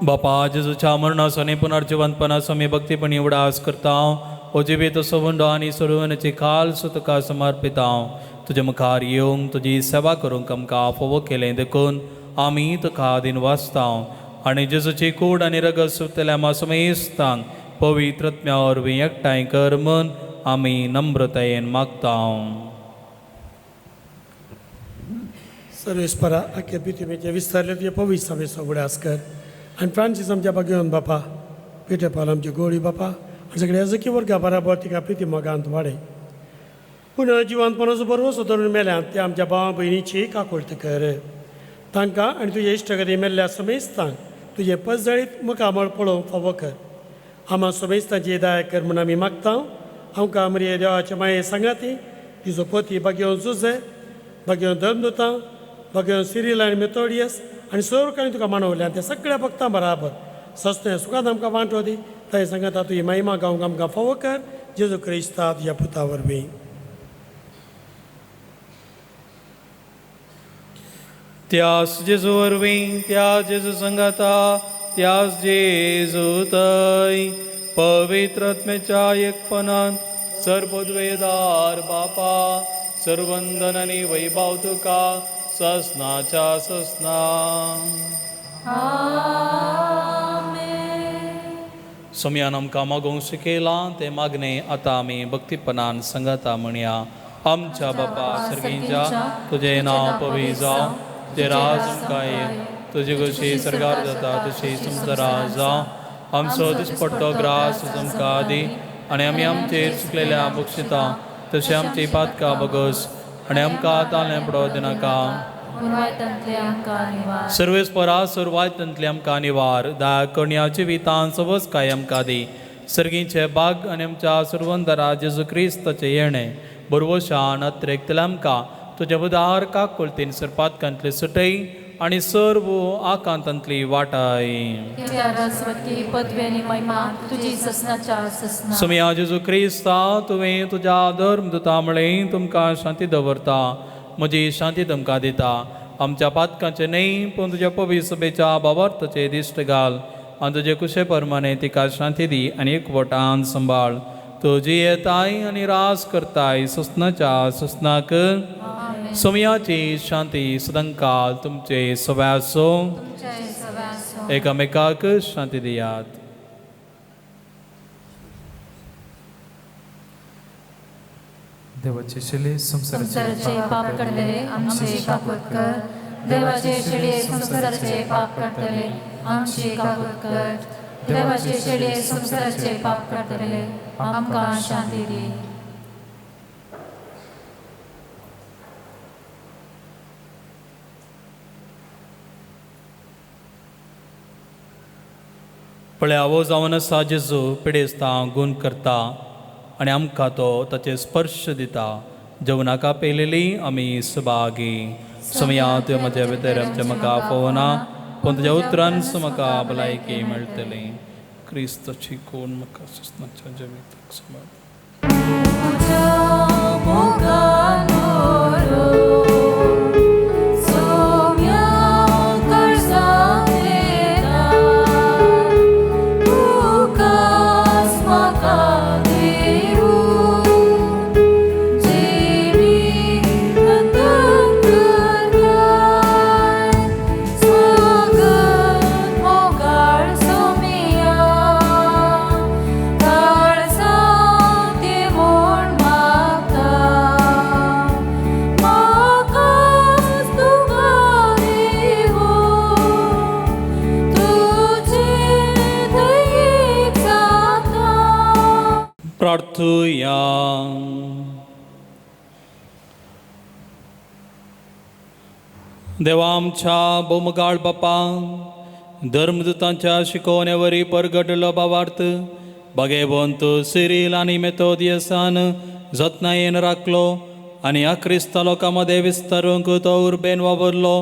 S4: बापा जेजूच्या मरणाचो आनी पुनर्जिवंतपणाचो आमी भक्तीपणी उडास करता. ओ जिवीत सवंडो आनी सोडवण्याची खाल तुका समर्पिता. तुजे मुखार येवंक तुजी सेवा करूंक आमकां फावो केलें देखून आमी तुका दिन वाचता. आनी जेजूची कूड आनी रगत सुतल्या मासमेस्तांक पवित्र आत्म्या वरवीं एकठांय कर म्हूण आमी नम्रतायेन मागता.
S2: सर्वेस्परा आख्या पितुमेचे विस्तारले तुजे पवित्र सभेचो उगडास कर आनी फ्रांसीस आमच्या बागेवन बापा, पिटे पाल आमची गोळी बापा आनी सगळे अजकी वर्गा बराबर तिका प्रिती मोगांत वाडय. पूण जिवंतपणाचो बरोसो धरून मेल्यात ते आमच्या भावा भयणीची काकुळट कर. तांकां आनी तुजे इश्टगती मेल्ल्या समेस्तांक तुजें पसजळीत मुखामळ पळोवंक फावो कर. आमा समेस्तांची दया कर म्हूण आमी मागता. आमकां मरिये देवाचे माये सांगाती तिजो पती बागेवन जुजे, बागेवन धर्मदुतां, बागेवन सिरील आनी मेथोडियस आनी सर्व कांय तुका मानवल्या त्या सगळ्या भक्तां बराबर सस्ते सुखान आमकां वांटो दी. तांणी सांगता तुजी महिमा गावंक आमकां फावो कर. जेजू क्रिस्ता तुज्या पुता वरवीं.
S4: त्यास जेजू वरवीं, त्या जेजू संगाता, त्यास जेजू तय पवित्र आत्म्याच्या एकपणान सर्वद्वेदार बापा सर्वंदन आनी वैभव तुका ससनाच्या ससना. सोमयान आमकां मागोवंक शिकयलां तें मागणें आतां आमी भक्तीपणान सांगाता म्हणया. आमच्या बापा सर्गींच्या, तुजें नांव पवित्र जावं, तुजें राज आमकां येवं, तुजी कशी सरकार जाता तशी संवसारां जावं. आमचो दिसपट्टो ग्रास आमकां दी आनी आमी आमचेर चुकलेल्या बक्षिता तशें आमची पातकां बगस आनी आमकां ताळें पडो दिनाका. सर्वेस्परा सुरवातंतले आमकां निवार दया करण्या जिवितान सवसकाय आमकां दी. सर्गीचे बाग आनी आमच्या सुरवंदरा जेजू क्रिस्ताचें येणें बरवशान अत्रेकतले आमकां तुज्या उदार काकुळतीन सरपातकांतली सुटय आनी सर्व आकांतांतली वाटाय. सुमया जेजू क्रिस्ता, तुवें तुज्या धर्मदूता म्हळें तुमकां शांती दवरता, म्हजी शांती तुमकां दिता. आमच्या पातकांचें न्हय पूण तुज्या पवित्र सभेच्या बाबार्थाचें दिश्ट घाल आनी तुजे कुशे प्रमाणे तिका शांती दी आनी एकवटान सांबाळ. तुजी येताय आनी रास करताय सुसनाच्या सुसनाक. सोमयाची शांती सदांकाल तुमचे सव्यासो. एकामेकाक शांती दियात.
S7: देवाचे शिले
S3: संवसाराचे पाप काडटले आमचे काकूत कर. देवाचे शिले संवसाराचे पाप काडटले आमचे काकूत कर. देवाचे शिले संवसाराचे पाप काडटले आमकां शांती दी.
S4: पळयावो जावन आसा जेजू पिडेस्तां गूण करता आनी आमकां तो ताचे स्पर्श दिता. जेवणाका पेलेली आमी सभागी. समया तुवें म्हज्या भितर आमच्या म्हाका पळोवना पूण तुज्या उतरान म्हाका भलायकी मेळटली. क्रिस्ताची कोण म्हाका सुसनाच्या जिविताक सांबाळ. प्रार्थुया. देवा आमच्या बोमगाळ बापा, धर्मदूतांच्या शिकवण्यावरी परगटलो बावार्थ बागेवंत सिरील आनी मेथोदियसान जतनायेन राखलो आनी ह्या क्रिस्ता लोकां मदें विस्तारूंक तो उर्बेन वावरलो.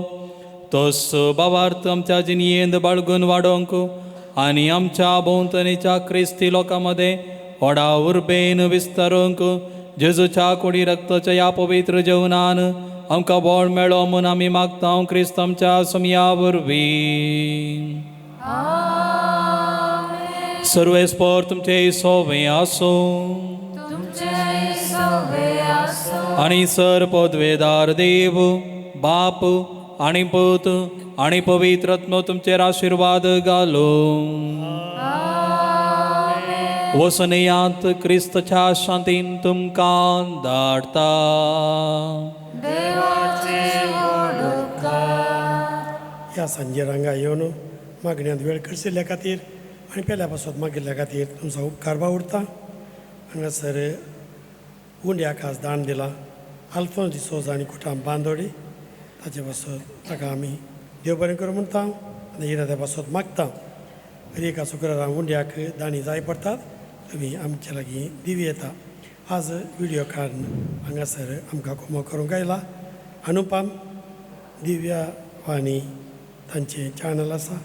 S4: तोच बावार्थ आमच्या जिणयेंत बाळगून वाडोवंक आनी आमच्या भोंवतणीच्या क्रिस्ती लोकां मदें व्हडा उर्बेन विस्तारूंक जेजूच्या कुडी रक्ताच्या ह्या पवित्र जेवणान आमकां बळ मेळो म्हूण आमी मागता क्रिस्त आमच्या सोमया वरवीं. सर्वेस्पर तुमचे सोवे आसूं आनी सर पदवेदार देव बाप आनी पूत आनी पवित्र आत्मो तुमचेर आशिर्वाद घालूं. वसनयात क्रिस्तच्या शांतीन तुमकां धाडटा.
S2: ह्या सांजेर हांगा येवन मागण्यांत वेळ खर्चिल्ल्या खातीर आनी पेल्या पासत मागिल्ल्या खातीर तुमचो उपकार उरता. हांगासर उंड्याक आज दान दिलां आल्फोन्स डिसोजा आनी कुटाम बांदोडी ताचे पासत ताका आमी देव बरें करूं म्हणटा आनी इराद्या पासत मागता. एका शुक्रारा उंड्याक दाणी जाय पडटात तुमी आमचे लागीं दिवी येता. आज विडियो काडून हांगासर आमकां कुमो करूंक आयला. अनुपम दिव्या वाणी तांचें चॅनल आसा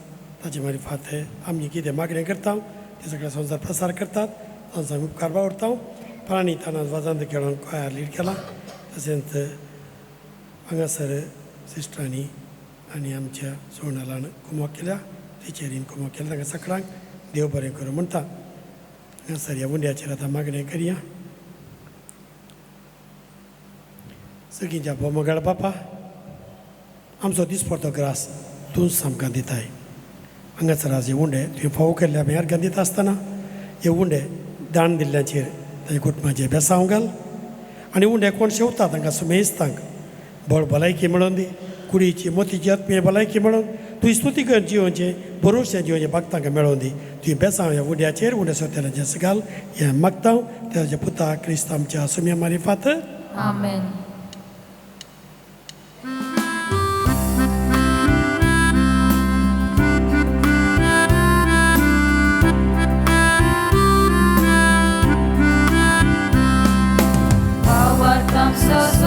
S2: ताचे मार्फत आमी कितें मागणें करता तें सगळें संवसार प्रसार करतात. तांचो आमी उपकार उरता. प्राणी ताना वाजांत खेळोन कोयार लीड केलां. तशेंच हांगासर सिस्टरांनी आनी आमच्या सोनालान कुमोक केल्या, टिचरीन कुमोक केल्या. तांकां सगळ्यांक देव बरें करूं म्हणटा. हांगासर ह्या उंड्याचेर आतां मागणें करया. सगळींच्या बोमगाळ बापा, आमचो दिसपडतो ग्रास तूंच आमकां दिताय. हांगासर आज हे उंडे तुवें फावो केल्ल्या आमी अर्गां दिता आसतना हे उंडे दान दिल्ल्याचेर ताच्या कुटुंबाचेर बेसांव घाल आनी उंडे कोण शेवता तांकां सुमेस्तांक बळ भलायकी मेळोवन दी, कुडीची मोतीची आत्मीय भलायकी मेळोवन तुजी स्तुती कर जिवनचें बरोवचें जिवनचें भाग तांकां मेळोवन दी. तुजी बेसांव ह्या उंड्याचेर उंड्या सोत्याचें सगाल हें मागता ताच्या पुता क्रिस्त आमच्या सुम्या मारिफात.
S3: आमेन. भावार्थांचो